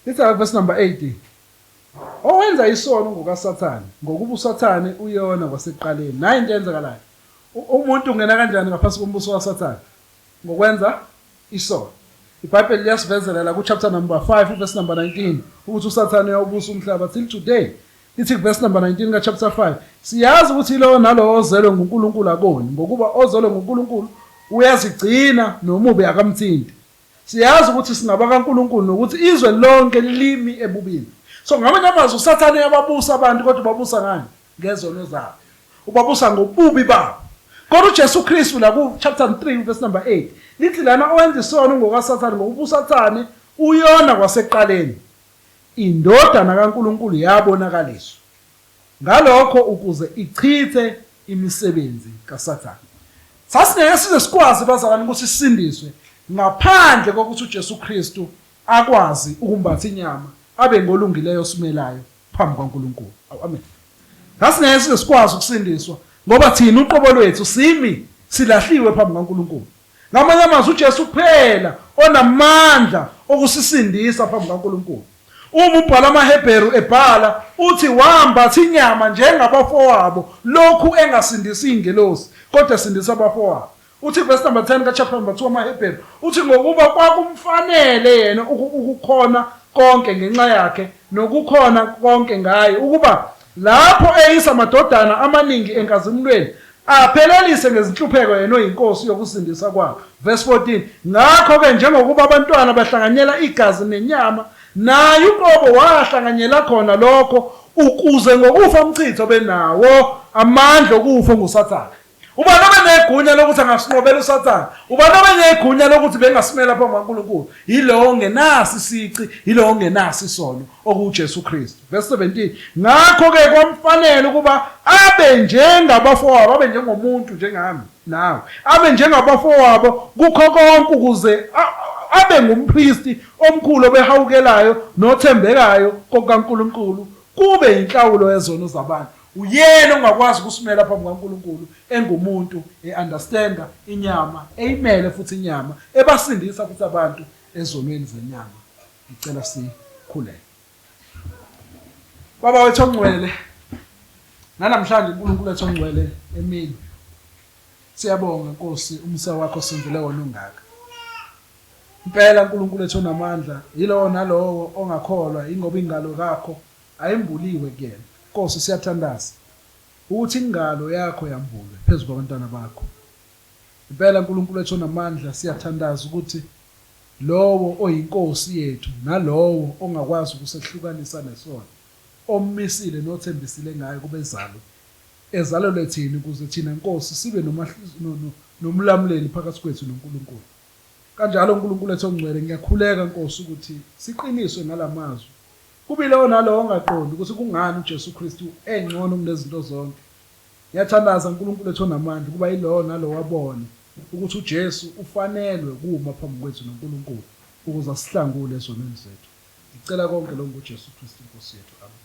8. Lithi verse number 8. Owenza isono ngokaSathane, ngokuba uSathane uyona kwasekuqaleni. Nayi into eyenzakalayo. Umuntu ungena kanjani ngaphansi kombuso waSathane? Ngokwenza isono. IBhayibheli liyasivezela la ku-chapter number 5 verse number 19 ukuthi uSathane uyawubusa umhlaba till today. Ithi verse number 19 ka-chapter 5 siyazi ukuthi yilowo nalowo ozelwe nguNkulunkulu akoni, ngokuba ozelwe nguNkulunkulu uyazigcina nomubi akamthinti. Siyazi ukuthi singabakaNkulunkulu nokuthi izwe lonke limi ebubini. So ngamanye amazwi uSathane uyababusa abantu kodwa ubabusa ngani? Ngezono zabo. Ubabusa ngobubi babo. Kodwa uJesu Kristu la ku chapter 3 verse number 8 lithi lana owenza isono ngokaSathane ngokuba uSathane uyona kwasekuqaleni. Indodana kaNkulunkulu yabonakaliswa. Ngalokho ukuze ichithe imisebenzi kaSathane. Sasingeke size sikwazi bazalwane ukuthi sisindiswe ngaphandle kokuthi uJesu Kristu akwazi ukumbatha inyama abe ngolungileyo osimelayo phambi kwaNkulunkulu. Awu amen. Sasingeke size sikwazi ukusindiswa ngoba thina uqobo lwethu simi silahliwe phambi kwaNkulunkulu. Ngamanye amazwi uJesu kuphela onamandla okusisindisa phambi kukaNkulunkulu. Uma ubhala amaHebheru ebhala uthi wambatha inyama njengabafowabo lokhu engasindisi ingelosi kodwa esindisa abafowabo. Uthi verse number 10 ka chapter number 2 amaHebheru uthi ngokuba kwakumfanele yena ukukhona konke ngenxa yakhe nokukhona konke ngaye ukuba lapho eyisa amadodana amaningi enkazimulweni aphelelise ngezinhlupheko yena oyinkosi yokusindisa kwabo. Verse 14 Ngakho-ke njengokuba abantwana bahlanganyela igazi nenyama, naye uqobo wahlanganyela khona lokho, ukuze ngokufa umchitho benawo amandla okufa onguSathane. Ubani obenegunya lokuthi angasinqobela uSathane? Ubani obenegunya lokuthi bengasimela phambi kukaNkulunkulu? Yilowo ongenaso isici, yilowo ongenaso isono, okuwuJesu Kristu. Verse 17 Ngakho-ke kwamfanele ukuba abe njengabafowabo, abe njengomuntu njengami nawe, abe njengabafowabo kukho konke ukuze abe ngumpristi omkhulu obehawukelayo nothembekayo kokukaNkulunkulu, kube yinhlawulo yezono zabantu. Uyena ongakwazi ukusimela phambi kukaNkulunkulu engumuntu e-understanda inyama, eyimele futhi inyama, ebasindisa futhi abantu ezonweni zenyama. Ngicela sikhuleke. Baba wethu ongcwele, nanamhlanje uNkulunkulu wethu ongcwele emini. Siyabonga Nkosi umusa wakho senzele wona ungaka. Impela uNkulunkulu wethu onamandla yilowo nalowo ongakholwa ingoba ingalo kakho ayembuliwe kuyena. Nkosi siyathandaza ukuthi ingalo yakho yambulwe phezu kwabantwana bakho. Impela Nkulunkulu wethu onamandla siyathandaza ukuthi lowo oyiNkosi yethu nalowo ongakwazi ukusehlukanisa nesono ommisile nothembisile ngaye ukuba ezalwe ezalelwe thina ukuze thina Nkosi sibe nomlamuleli phakathi kwethu noNkulunkulu. Kanjalo uNkulunkulu wethu ongcwele ngiyakhuleka Nkosi ukuthi siqiniswe ngalamazwi Kube yilowo nalowo ongaqondi ukuthi kungani uJesu Kristu engcono kunezinto zonke. Ngiyathandaza Nkulunkulu wethu onamandla ukuba yilowo nalowo abone ukuthi uJesu ufanelwe ukuma phambi kwethu noNkulunkulu ukuze asihlangule ezonweni zethu. Ngicela konke lokhu ngoJesu Kristu iNkosi yethu. Amen.